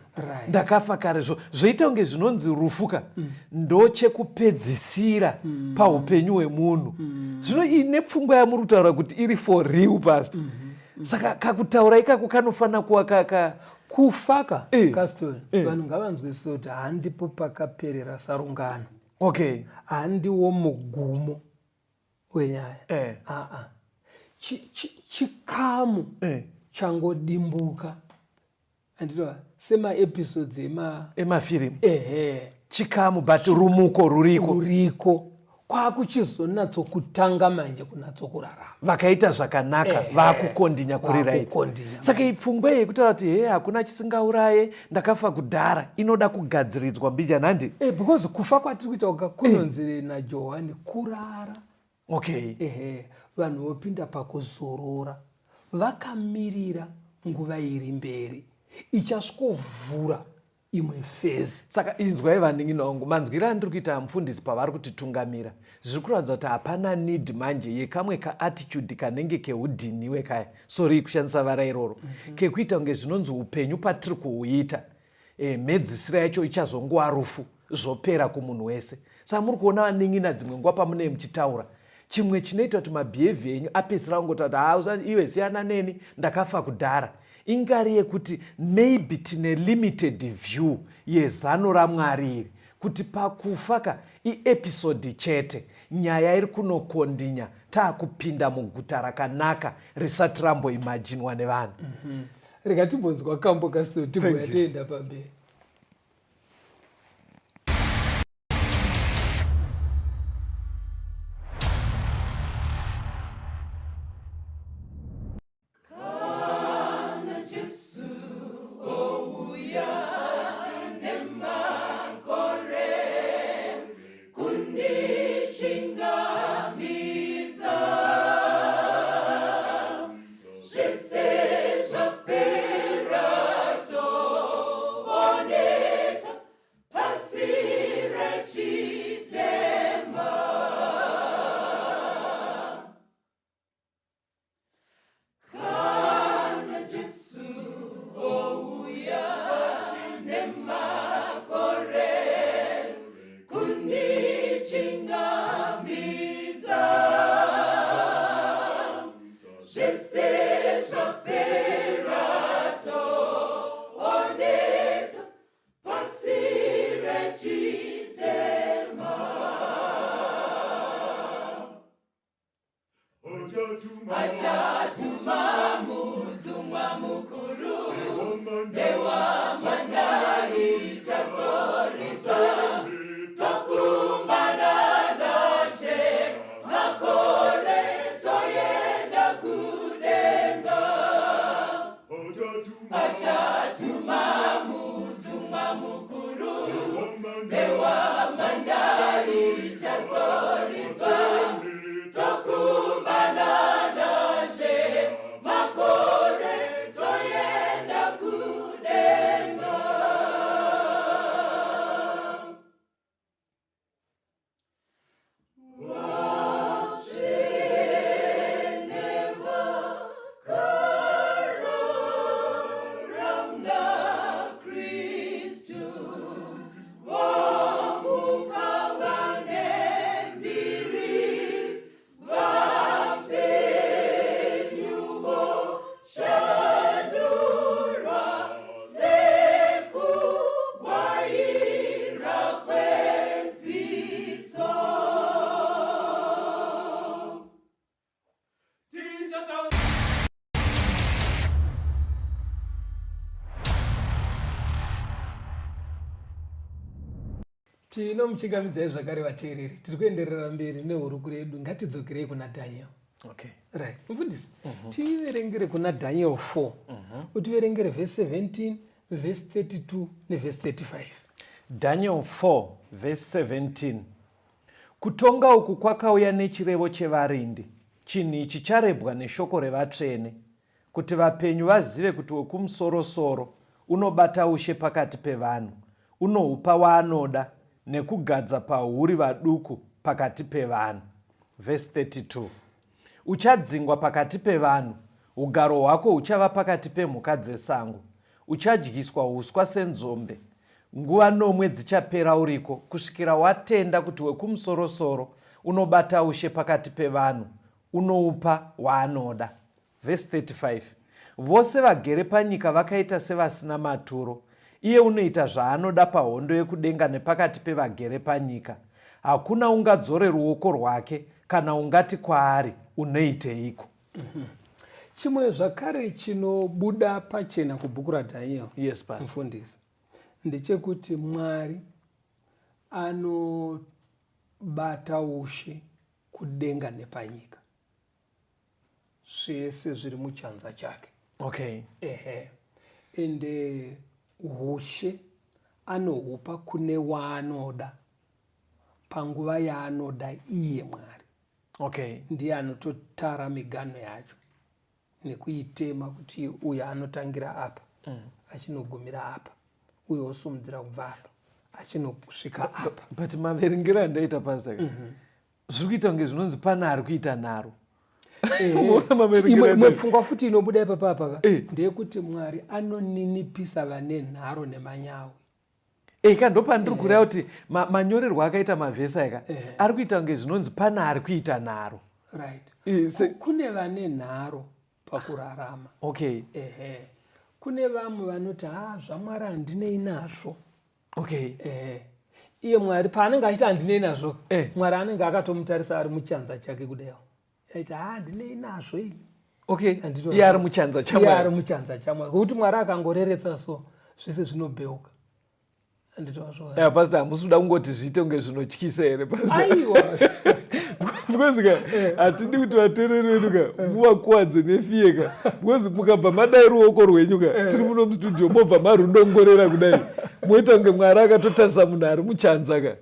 ndakafa kare. Zvoita kunge zvinonzi rufu ka ndochekupedzisira paupenyu hwemunhu. Zvino ine pfungwa yamuri kutaura kuti iri for real pastor, saka kakutaura ikako kanofanira kuva kaka Kufa ka, Caston, vanhu ngavanzwisise kuti handipo pakaperera sarungano. Handiwo mugumo wenyaya. Aa, chikamu changodimbuka, handitova semaepisodes ema emafirimu. Ehe. Chikamu, but rumuko ruriko. Ruriko, kwakuchizonatsokutanga manje kunatsokurarama. Vakaita zvakanaka vakukondinya kuri right. Vakukondinya. Saka ipfungwa yekutaura kuti he hakuna chisingauraye, ndakafa kudhara, inoda kugadziridzwa mbijana, handi? Because kufa kwatiri kuita uka kunonzi naJohani kurara. Ehe, vanhu vopinda pakuzorora vakamirira nguva iri mberi ichasvikovhura imwe phase. Saka inzwai vanin'ina vangu, manzwiro andiri kuita mufundisi pavari kutitungamira, zviri kuratidza kuti hapana need manje yekamwe kaattitude kanenge keudhiniwe kaya, sorry kushandisa vara iroro, kekuita kunge zvinonzi upenyu patiri kuhuita mhedzisiro yacho ichazongova rufu, zvopera kumunhu wese. Saka muri kuona vanin'ina, dzimwe nguva pamunee muchitaura chimwe chinoita kuti mabehaviour enyu apedzisira kungotaura kuti ha iwe siyana neni, ndakafa kudhara, ingari yekuti maybe tine limited view yezano raMwari iri kuti pakufa ka iepisode chete, nyaya iri kunokondinya taakupinda muguta rakanaka risati ramboimajinwa nevanhu. Rega timbonzwa kambo kasto, tigoya toenda pamberi. Kana Jesu ouya nemakore kundichingamidza, zvese zvapera toona. mukuru nehwamanda ichazoridzwa tokumbana nashe makore toenda kudenga achatuma mutumwa mukuru nehwamanda ichazoridzwa tokumbana nashe makore toenda kudenga. Kristu vomuka vane mbiri vapenyu voshandurwa sekubwaira kweziso. Tinomuchingamidzai zvakare vateereri. Tiri kuenderera mberi nehurukuro yedu. Ngatidzokerei kuna Daniel. Okay. Right. Mufundisi, tiverengere kuna Daniel 4. Utiverengere verse 17, verse 32 neverse 35. Daniel 4 verse 17. Kutonga uku kwakauya nechirevo chevarindi, chinhu ichi charebwa neshoko revatsvene, kuti vapenyu vazive kuti Wekumusorosoro unobata ushe pakati pevanhu, unohupa waanoda, nekugadza pahuri vaduku pakati pevanhu. Vhesi 32. Uchadzingwa pakati pevanhu, ugaro hwako huchava pakati pemhuka dzesango, uchadyiswa uswa senzombe. Nguva nomwe dzichapera uriko, kusvikira watenda kuti Wekumusorosoro unobata ushe pakati pevanhu, unoupa waanoda. Vhesi 35 Vose vagere panyika vakaita sevasina maturo. Iye unoita zvaanoda pahondo yekudenga nepakati pevagere panyika. Hakuna ungadzore ruoko rwake kana ungati kwaari, Unoiteiko? Chimwe zvakare chinobuda pachena kubhuku raDhaniel, Yes, Pastor. mufundisi, ndechekuti Mwari anobata ushe kudenga nepanyika. Zvese zviri muchanza chake. Okay. Ehe. Ende hushe anohupa kune waanoda panguva yaanoda iye Mwari. Okay. Ndiye anototara miganho yacho nekuitema kuti uyo anotangira apa achinogumira apa, uyo osumudzira kubva apa achinosvika apa. But maverengero andaita pastor zviri kuita kunge zvinonzi pane ari kuita nharo. Imwe pfungwa futi inobuda ipapa apa ka ndeyekuti Mwari anoninipisa vane nharo nemanyawi. Eka ndopandiri kureva kuti manyorerwo akaita mavhesi aka ari kuita kunge zvinonzi pane ari kuita nharo. Right. Kune vane nharo pakurarama. Okay. Ehe. Kune vamwe vanoti ha zvaMwari handinei nazvo. Okay. Ehe. Iye Mwari paanenge achiti handinei nazvo, Mwari anenge akatomutarisa ari muchanza chake kudaiwo. Aiti ha handinei nazvo ini. Okay. Iye ari muchanza chaMwari. Iye ari muchanza chaMwari. Ngokuti Mwari akangoreretsa so zvese zvinobheuka. Yeah, pastor hamusi kuda kungoti zviite kunge zvinotyisa here pastor? Aiwa. Because ka hatidi kuti vateereri vedu ka muvakuwadze nefiye ka, because mukabva madai ruoko rwenyu ka tiri muno mustudio mobva marudongorera kudai moita kunge Mwari akatotarisa munhu ari muchanza ka.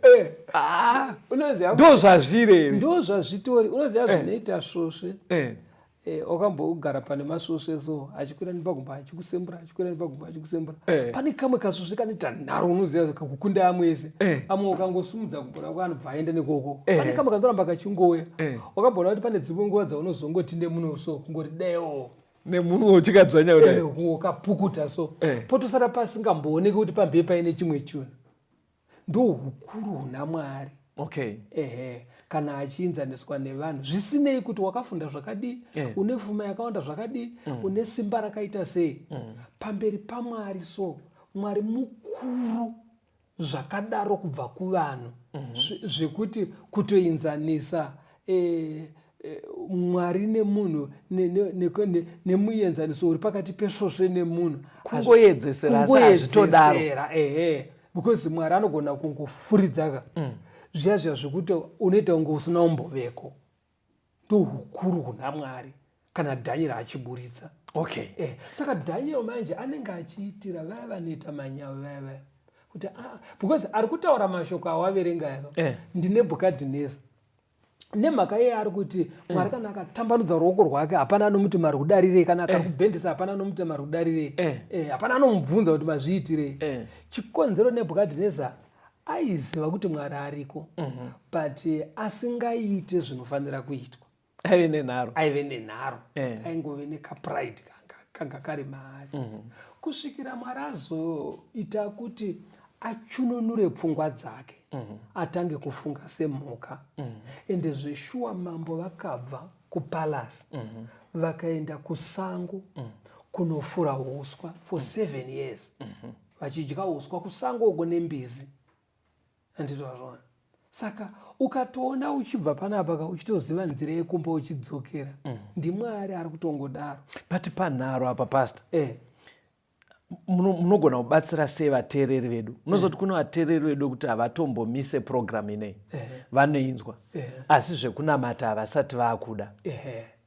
Unoziva ndo zvazviri here? Ndo zvazvitori. Unoziva zvinoita svosve. Wakambogara pane masvosve so achikwira nepagumbo achikusembura, achikwira nepagumbo achikusembura. Pane kamwe kasvosve kanoita nharo, unoziva kakukunda amwe ese. Amwe ukangosumudza gumbo rako anobva aenda nekoko. Pane kamwe kanoramba kachingouya. Wakamboona kuti pane dzimwe nguva dzaunozongoti nemuno so kungoti deo nemunhu uchikadzvanya kudai. Kungokapukuta so. Potosara pasingambooneki kuti pamberi paine chimwe chinhu. Ndo hukuru huna Mwari. Okay. Ehe, kana achienzaniswa nevanhu, zvisinei kuti wakafunda zvakadii, une fuma yakawanda zvakadii, une simba rakaita sei, pamberi paMwari so Mwari mukuru zvakadaro kubva kuvanhu, zvekuti kutoenzanisa Mwari nemunhu nemuenzaniso uri pakati pesvosve nemunhu. Kungoedzesera, asi hazvitodaro. Ehe, because Mwari anogona kungofuridzaka zviya zviya zvekuti unoita kunge usina umboveko. Ndohukuru huna Mwari kana Daniel achiburitsa. Saka Daniel manje anenge achiitira vaya vanoita manyawi vaya vaya kuti ah, because ari kutaura mashoko awaverenga yaka ndiNebhukadhineza. Nemhaka iye ari kuti Mwari kana akatambanudza ruoko rwake, hapana anomuti mari kudarirei, kana akakubhendesa, hapana anomuti mari kudarirei, hapana anomubvunza kuti mazviitirei. Chikonzero, Nebhukadhineza aiziva kuti Mwari ariko, but asingaite zvinofanira kuitwa. Aive nenharo. Aive nenharo. Aingove nekapride kanga kari maari, kusvikira Mwari azoita kuti achununure pfungwa dzake, atange kufunga semhuka. Ende zveshuwa, mambo vakabva kupalasi, vakaenda kusango kunofura uswa for 7 years, vachidya uswa kusango uko nembizi, anditozvona. Saka ukatoona uchibva panapa ka, uchitoziva nzira yekumba uchidzokera, ndiMwari ari kutongodaro. But panharo apa, pastor, munogona kubatsira sei vateereri vedu? Munozoti kune vateereri vedu kuti havatombomise program inei, vanoinzwa, asi zvekunamata havasati vaakuda.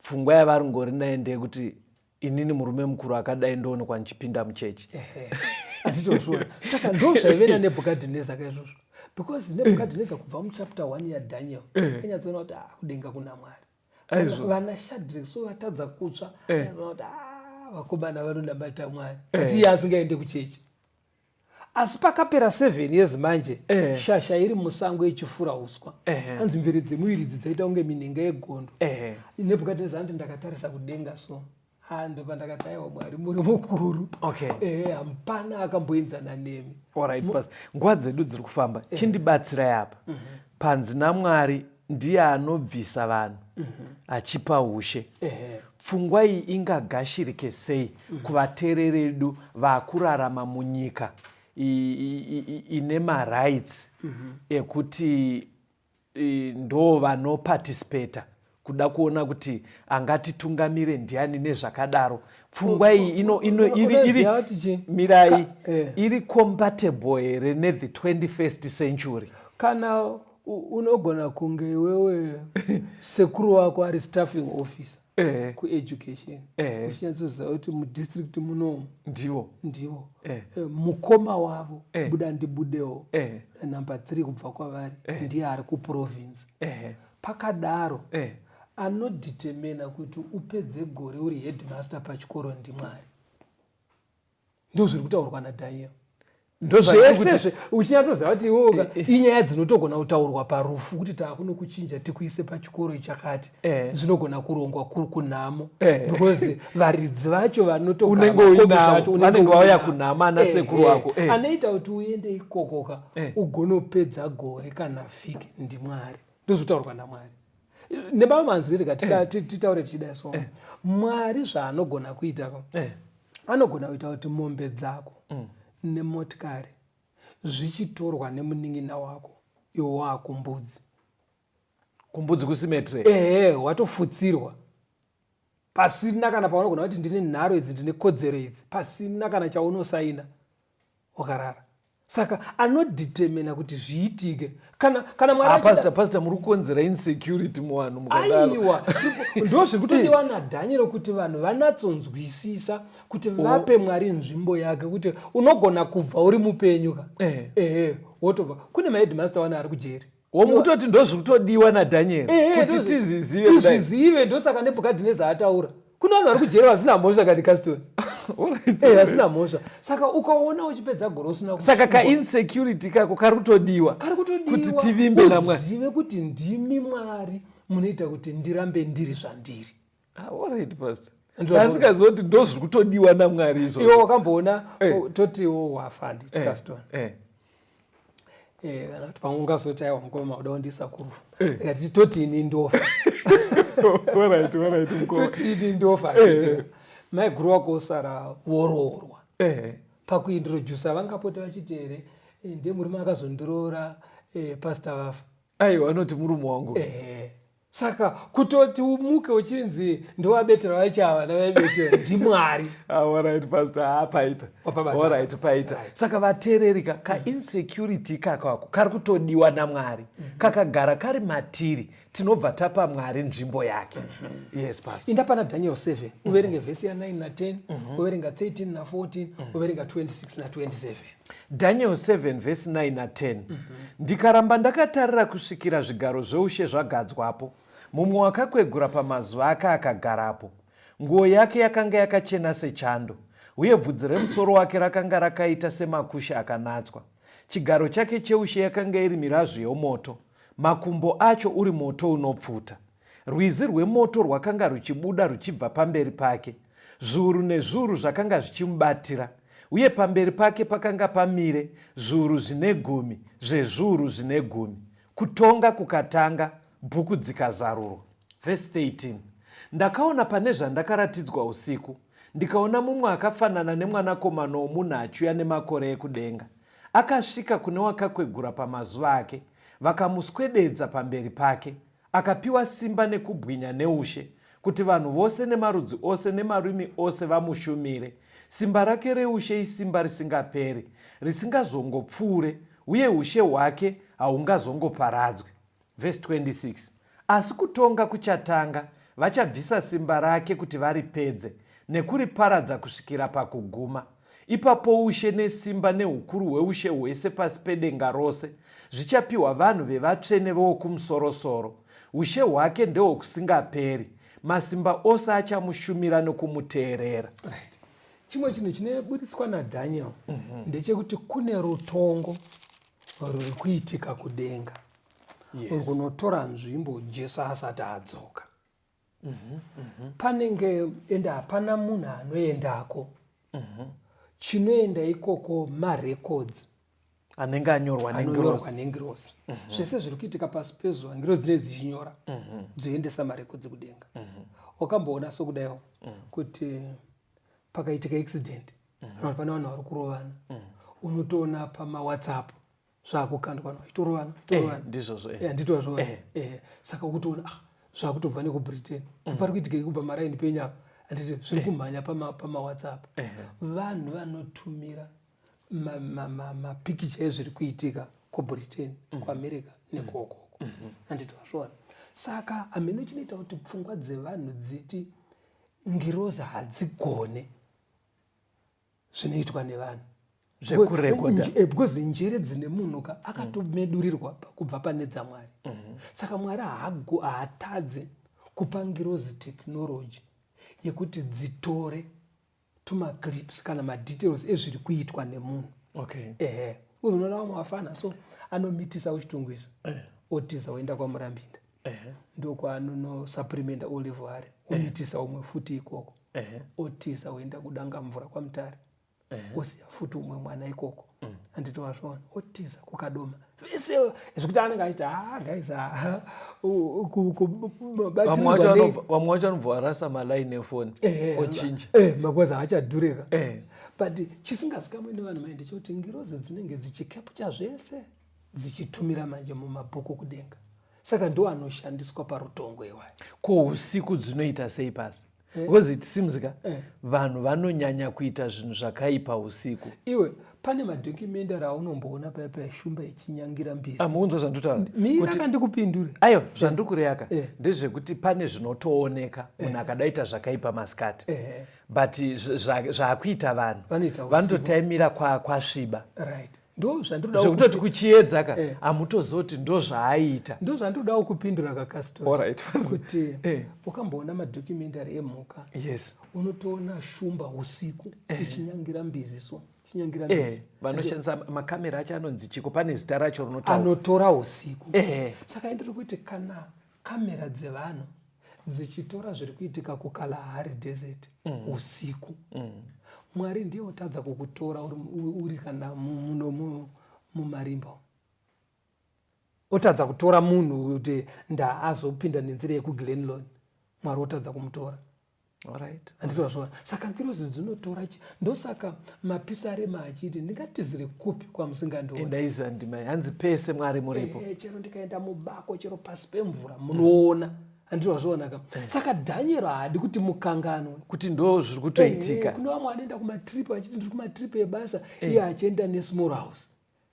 Pfungwa yavari ngori nayo ndeyekuti inini murume mukuru akadai ndoonekwa ndichipinda muchechi. Handitozviona. Saka ndo zvaive naNebhukadhineza kaizvozvo, because Nebhukadhineza kubva muchapter 1 yaDaniel anyatsoona kuti ah, kudenga kuna Mwari. Vana Shadrek so vatadza kutsva, anyatsoona kuti ah, vakomana vanonamata Mwari, but iye asingaende kuchechi. Asi pakapera 7 years manje, shasha iri musango ichifura uswa, anzi mvere dzemuviri idzi dzaita kunge minhenga yegondo. Nebhukadhineza anti, "Ndakatarisa kudenga so, ah, ndopandakati aiwa, Mwari muri mukuru." Hapana akamboenzana nemi. Alright, pastor, nguva dzedu dziri kufamba. Chindibatsirai apa. Panzi naMwari ndiye anobvisa vanhu achipa ushe. Pfungwa iyi ingagashirike sei kuvateereri vedu vakurarama munyika ine marights ekuti ndo vanoparticipata kuda kuona kuti angatitungamire ndiani nezvakadaro? Pfungwa iyi ino iri Unoziva kuti chii? Mirai. Iri compatible here nethe 21st century? Kana unogona kunge iwewe sekuru wako ari staffing officer kueducation, uchinyatsoziva kuti mudistrict munomu ndivo. Ndivo. Mukoma wavo, buda ndibudewo, number 3 kubva kwavari, ndiye ari kuprovince. Pakadaro, anodetermina kuti upedze gore uri headmaster pachikoro ndiMwari. Ndo zviri kutaurwa naDaniel. Ndozvese. Zvese uchinyatsoziva kuti iwoga inyaya dzinotogona kutaurwa parufu kuti taakunokuchinja tikuise pachikoro chakati. Zvinogona kurongwa kunhamo, because varidzi vacho vanotogara Unenge makombi uinavo, acho, unenge vanenge vauya uinavo. kunhamo ana sekuru wako. Anoita kuti uende ikokoka, ugonopedza gore kana vhiki, ndiMwari. Ndozvotaurwa naMwari nemamwe manzwi. Rega titaure tichidai so, Mwari zvaanogona kuita ka, anogona kuita kuti mombe dzako nemotikari zvichitorwa nemunin'ina wako, iwe waakumbudzi. Kumbudzi kucemetery. Ehe, watofutsirwa pasina kana paunogona kuti ndine nharo idzi, ndine kodzero idzi, pasina kana chaunosaina, wakarara. Saka anodetermina kuti zviitike kana Mwari Ah, pastor, pastor, muri kukonzera insecurity muvanhu mukadaro. Aiwa, ndo zviri kutodiwa naDaniel, kuti vanhu vanatsonzwisisa kuti vape Mwari nzvimbo yake, kuti unogona kubva uri mupenyu ka. Ehe, wotobva kune maheadmaster wana ari kujeri. Womutoti ndo zviri kutodiwa naDaniel, kuti tizvizive kudai. Tizvizive. Ndosaka Nebhukadhineza ataura kune vanhu vari kujeri vasina mhosva kani, Caston. Vasina mhosva. Saka ukaona uchipedza gore usina Saka kusungwa, kainsecurity kako kari kutodiwa kari kutodiwa kuti tivimbe naMwari. Uzive kuti ndimi Mwari munoita kuti ndirambe ndiri zvandiri. Ah, alright, pastor. Ndinoona. Asikaziva kuti ndo zviri kutodiwa naMwari izvozvo. Iwe wakamboona, totiwo wafa, nditi Caston, kana kuti pamwe ungazoti, "Aiwa mukoma, uda kundiisa kurufu." Ikati toti ini ndofa. Alright, mukoma. Toti ini ndofa, maiguru wako osara woroorwa. Pakuintrodusa vangapota vachiti here, "Ndiye murume akazondiroora, pastor vafa"? Aiwa, anoti murume wangu. Ehe. Saka kutoti umuke uchinzi ndowabetera vacho ava navaibetera ndimwari. Ah, alright pastor, ah, paita. Alright, paita. Saka vateereri ka ka insecurity kakako kari kutodiwa naMwari. Kakagara kari matiri tinobva tapa Mwari nzvimbo yake. Yes pastor. Inda pana Daniel 7 uverenge vhesi ya 9 na 10, uverenga 13 na 14, uverenga 26 na 27. Daniel 7 vhesi 9 na 10. Ndikaramba ndakatarira kusvikira zvigaro zveushe zvagadzwapo, mumwe wakakwegura pamazuva ake akagarapo. Nguo yake yakanga yakachena sechando, uye bvudzi remusoro wake rakanga rakaita semakushe akanatswa. Chigaro chake cheushe yakanga iri mirazvu yomoto, makumbo acho uri moto unopfuta. Rwizi rwemoto rwakanga ruchibuda ruchibva pamberi pake. Zviuru nezviuru zvakanga zvichimubatira, uye pamberi pake pakanga pamire zviuru zvine gumi zvezviuru zvine gumi. Kutonga kukatanga, bhuku dzikazarurwa. Vhesi 13, Ndakaona pane zvandakaratidzwa usiku, ndikaona mumwe akafanana nemwanakomana womunhu achiuya nemakore ekudenga. Akasvika kune wakakwegura pamazuva ake, vakamuswededza pamberi pake. Akapiwa simba nekubwinya neushe, kuti vanhu vose nemarudzi ose nemarimi ose vamushumire. Simba rake reushe isimba risingaperi, risingazongopfuure, uye ushe hwake hahungazongoparadzwi. Vhesi 26, Asi kutonga kuchatanga, vachabvisa simba rake kuti varipedze, nekuriparadza kusvikira pakuguma. Ipapo ushe nesimba neukuru hweushe hwese pasi pedenga rose zvichapiwa vanhu vevatsvene veWokumusorosoro. Ushe hwake ndehwokusingaperi, masimba ose achamushumira nokumuteerera. Right. Chimwe chinhu chinoburitswa naDaniel ndechekuti kune rutongo ruri kuitika kudenga rwunotora nzvimbo Jesu asati adzoka. Panenge ende hapana munhu anoendako. Chinoenda ikoko marecords anenge anyorwa anonyorwa nengirozi. Zvese zviri kuitika pasi pezuva ngirozi dzinenge dzichinyora, dzoendesa marecords kudenga. Wakamboona sokudaiwo kuti pakaitika accident kana pane vanhu vari kurovana, unotoona pamawhatsapp zvakukandwa vanhu vachitorovana vachitorovana. Ndizvozvo. Handitozvo. Saka ukutoona zvakutobva nekuBritain, pari kuitika kubva maraini penyu apa, handiti zviri kumhanya pamawhatsapp. Vanhu vanotumira mapikicha ezviri kuitika kuBritain, kuAmerica nekokoko, handiti wazviona? Saka hameno chinoita kuti pfungwa dzevanhu dziti ngirozi hadzigone zvinoitwa nevanhu zvekurekodha. Because njere dzine munhu ka akatomedurirwa kubva pane dzaMwari. Saka Mwari haatadze kupa ngirozi technology yekuti dzitore tumaclips kana madetails ezviri kuitwa nemunhu. Ehe, uzonoona vamwe vafana so anomitisa uChitungwiza, otiza oenda kwaMurambinda, ndokwaanonosupprimenta olive ari, omitisa umwe futi ikoko, otiza oenda kuDangamvura kwaMutare, osiya futi umwe mwana ikoko, handiti wazviona? Otiza kuKadoma vese, zvekuti anenge achiti, "Ah guys, ah, Vamwe vacho vamwe vacho vanobva varasa malaini efoni, ochinja. Makozi haachadhurika. But chisingazikamwe nevanhu mai ndechekuti ngirozi dzinenge dzichicapture zvese, dzichitumira manje mumabhuku kudenga. Saka ndo anoshandiswa parutongo iwayo. Ko usiku dzinoita sei pasi? Because it seems ka vanhu vanonyanya kuita zvinhu zvakaipa usiku. Iwe, pane madocumentary aunomboona paya paya shumba ichinyangira mbizi. Amuunzwa zvandotaura? Mira kandikupindure. Aiwa, zvandiri kureyaka ndezvekuti pane zvinotooneka munhu akadaita zvakaipa masikati, but zvaakuita vanhu Vanoita usiku. Vanototaimira kwasviba. Right, ndo zvandinoda. Zvekutoti kuchiedza ka hamutozoti ndo zvaaiita. Ndo zvandinodawo kupindura kakastori kuti ukamboona madocumentary emhuka, Yes. unotoona shumba usiku ichinyangira mbizi, so ichinyangira mbizi. Vanoshandisa makamera acho anonzi chiko? Pane zita racho rinotaura. Anotora usiku. Saka indiri kuti kana kamera dzevanhu dzichitora zviri kuitika kuKalahari Desert usiku, Mwari ndiye otadza kukutora uri kana muno mumarimba, otadza kutora munhu kuti ndaazopinda nenzira yekuGlenlon, Mwari otadza kumutora. Alright. Handiti wazviona? Saka ngirozi dzinotora chi ndosaka mapisarema achiti ndingatizire kupi kwamusingandioni. Ndaiziva ndima hanzi pese Mwari muripo. Eh, chero ndikaenda mubako chero pasi pemvura munoona. Handiti wazviona ka? Saka Daniel haadi kuti mukanganwe. Kuti ndo zviri kutoitika. Eh, kune vamwe vanoenda kumatrip achiti ndiri kumatrip ebasa iye achienda nesmall house.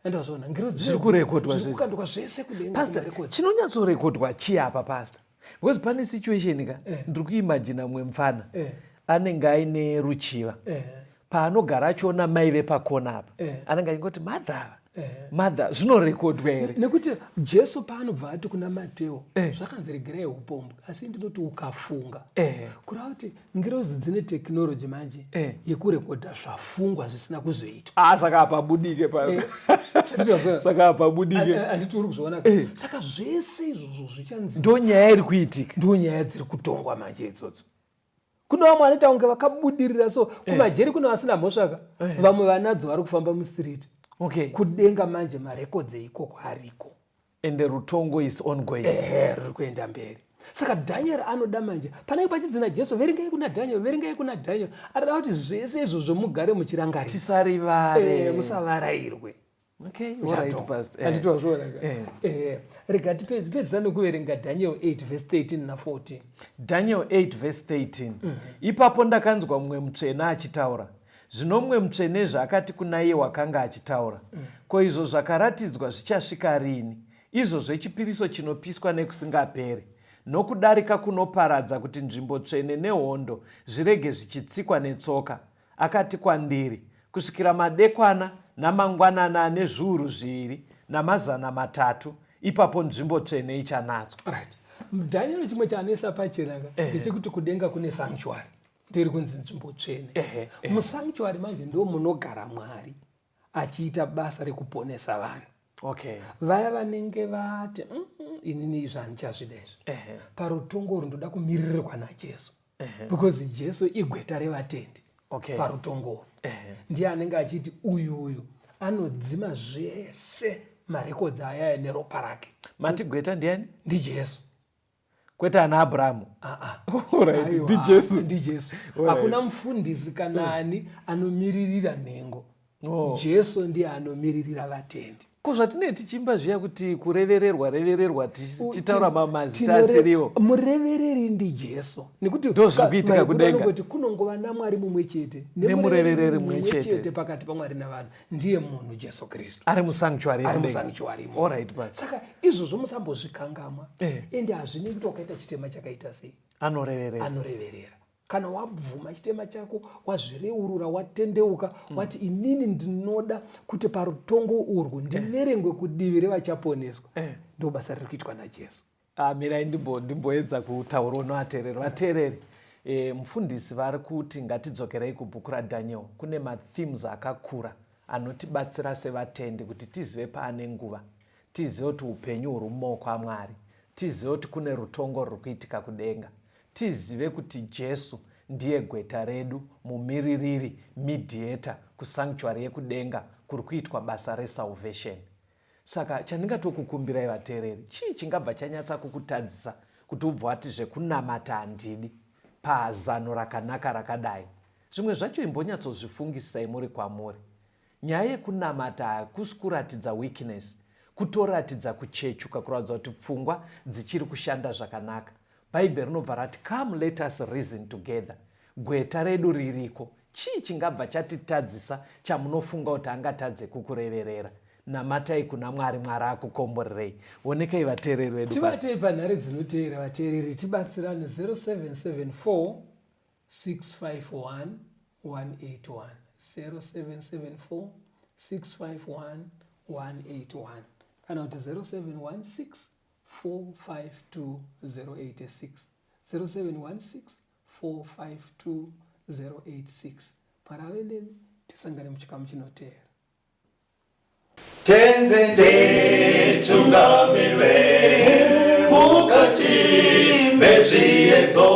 Andazviona ngirozi zviri kurekodwa zviri kukandwa zvese kudenga pastor chinonyatsorekodwa chii apa pastor because pane situation ka eh. ndiri kuimagina mumwe mupfana eh. anenge aine ruchiva eh. paanogara achiona mai vepakona apa eh. anenge achingoti mother ava eh. mother zvinorekodwa here nekuti jesu paanobva ati kuna mateo eh. zvakanzi regerai upombwe asi ndinoti ukafunga eh. kureva kuti ngirozi dzine technology manje eh. yekurekodha zvafungwa zvisina kuzoitwa ah, saka hapabudike pa eh. saka hapabudike handiti uri kuzviona eh. saka zvese izvozvo zvichanzi ndo nyaya iri kuitika ndo nyaya dziri kutongwa manje idzodzo kune vamwe vanoita kunge vakabudirira so eh. kumajeri kune vasina mhosvaka eh. vamwe vanadzo vari kufamba mustreet okay. kudenga manje marekodzi eikoko ariko ende rutongo is ongoing ehe ruri kuenda mberi saka dhanieri anoda manje panenge pachinzi najesu verengai kuna dhanieri verengai kuna dhanieri anoda kuti zvese izvozvo mugare muchirangarira tisarivare eh, musavarairwe okay, right, pastor. Eh. Anditi wazviona ka eh. eh. Rega tipedzisa nekuverenga Daniel 8 verse 13 na 14. Daniel 8 verse 13. Mm -hmm. Ipapo ndakanzwa mumwe mutsvene achitaura Zvino mumwe mutsvenezve akati kuna iye wakanga achitaura, Ko izvo zvakaratidzwa zvichasvika riini, izvo zvechipiriso chinopiswa nekusingaperi, nokudarika kunoparadza, kuti nzvimbo tsvene nehondo zvirege zvichitsikwa netsoka? Akati kwandiri, Kusvikira madekwana namangwanani ane zviuru zviiri namazana matatu, ipapo nzvimbo tsvene ichanatswa. Right. Daniel chimwe chaanoisa pachena ka ndechekuti kudenga kune sanctuary. Ndiri kunzi nzvimbo tsvene. Musanctuary manje ndo munogara Mwari achiita basa rekuponesa vanhu. Okay. Vaya vanenge vati mm, inini izvi handichazvida izvi. Parutongo urwu ndoda kumiririrwa naJesu. Because Jesu igweta revatendi. Okay. Parutongo urwu. Ndiye anenge achiti uyu uyu anodzima zvese marekodzi ayaya neropa rake. Mati gweta ndiani? NdiJesu. Kwete ana Abrahamu. Ah, ah. Alright, ndiJesu. Ndijesu. Hakuna mufundisi kana ani anomiririra nhengo. Oh. Jesu ndiye anomiririra vatendi. Ko zvatinee tichiimba zviya kuti kurevererwa revererwa tichitaura mazita asiriwo. Murevereri ndiJesu. Nekuti Ndozviri kuitika kudenga. Kuti kunongova naMwari mumwe chete nemurevereri mumwe chete pakati paMwari navanhu ndiye munhu Jesu Kristu. Ari musanctuary. Ari musanctuary. All right, but. Saka izvozvo musambozvikangamwa. Eh. Ende hazvinei kuti wakaita chitema chakaita sei. Anoreverera. Anoreverera. Kana wabvuma chitema chako, wazvireurura, watendeuka, mm. wati inini ndinoda kuti parutongo urwu ndiverengwe kudivi revachaponeswa. Eh. Ndo basa riri kuitwa naJesu. Ah, mirai ndimboedza kutaura unoatereri vatereri e, mufundisi vari kuti ngatidzokerei kubhuku radaniel kune mathemes akakura anotibatsira sevatendi kuti tizive paane nguva tizive kuti upenyu huri mumaoko amwari tizive kuti kune rutongo ruri kuitika kudenga tizive kuti jesu ndiye gweta redu mumiririri mediator kusanctuary yekudenga kuri kuitwa basa resalvation Saka chandingatokukumbirai vateereri, chii chingabva chanyatsa kukutadzisa kuti ubva wati zvekunamata handidi pazano rakanaka rakadai? Zvimwe zvacho imbonyatsozvifungisisai muri kwamuri. Nyaya yekunamata hakusi kuratidza weakness, kutoratidza kuchechuka kuratidza kuti pfungwa dzichiri kushanda zvakanaka. Bhaibheri rinobva rati come let us reason together. Gweta redu ririko. Chii chingabva chatitadzisa chamunofunga kuti angatadze kukureverera? Namatai kuna Mwari, Mwari akukomborerei. Wonekai vateereri vedu. Tibatei panhare dzinoteera vateereri tibatsirane 0774 651 181 0774 651 181 kana kuti 0716 452 086 0716 452 086 Mwari ave nemi tisangane muchikamu chinoteera. Tenze nditungamire mukati mezviedzo.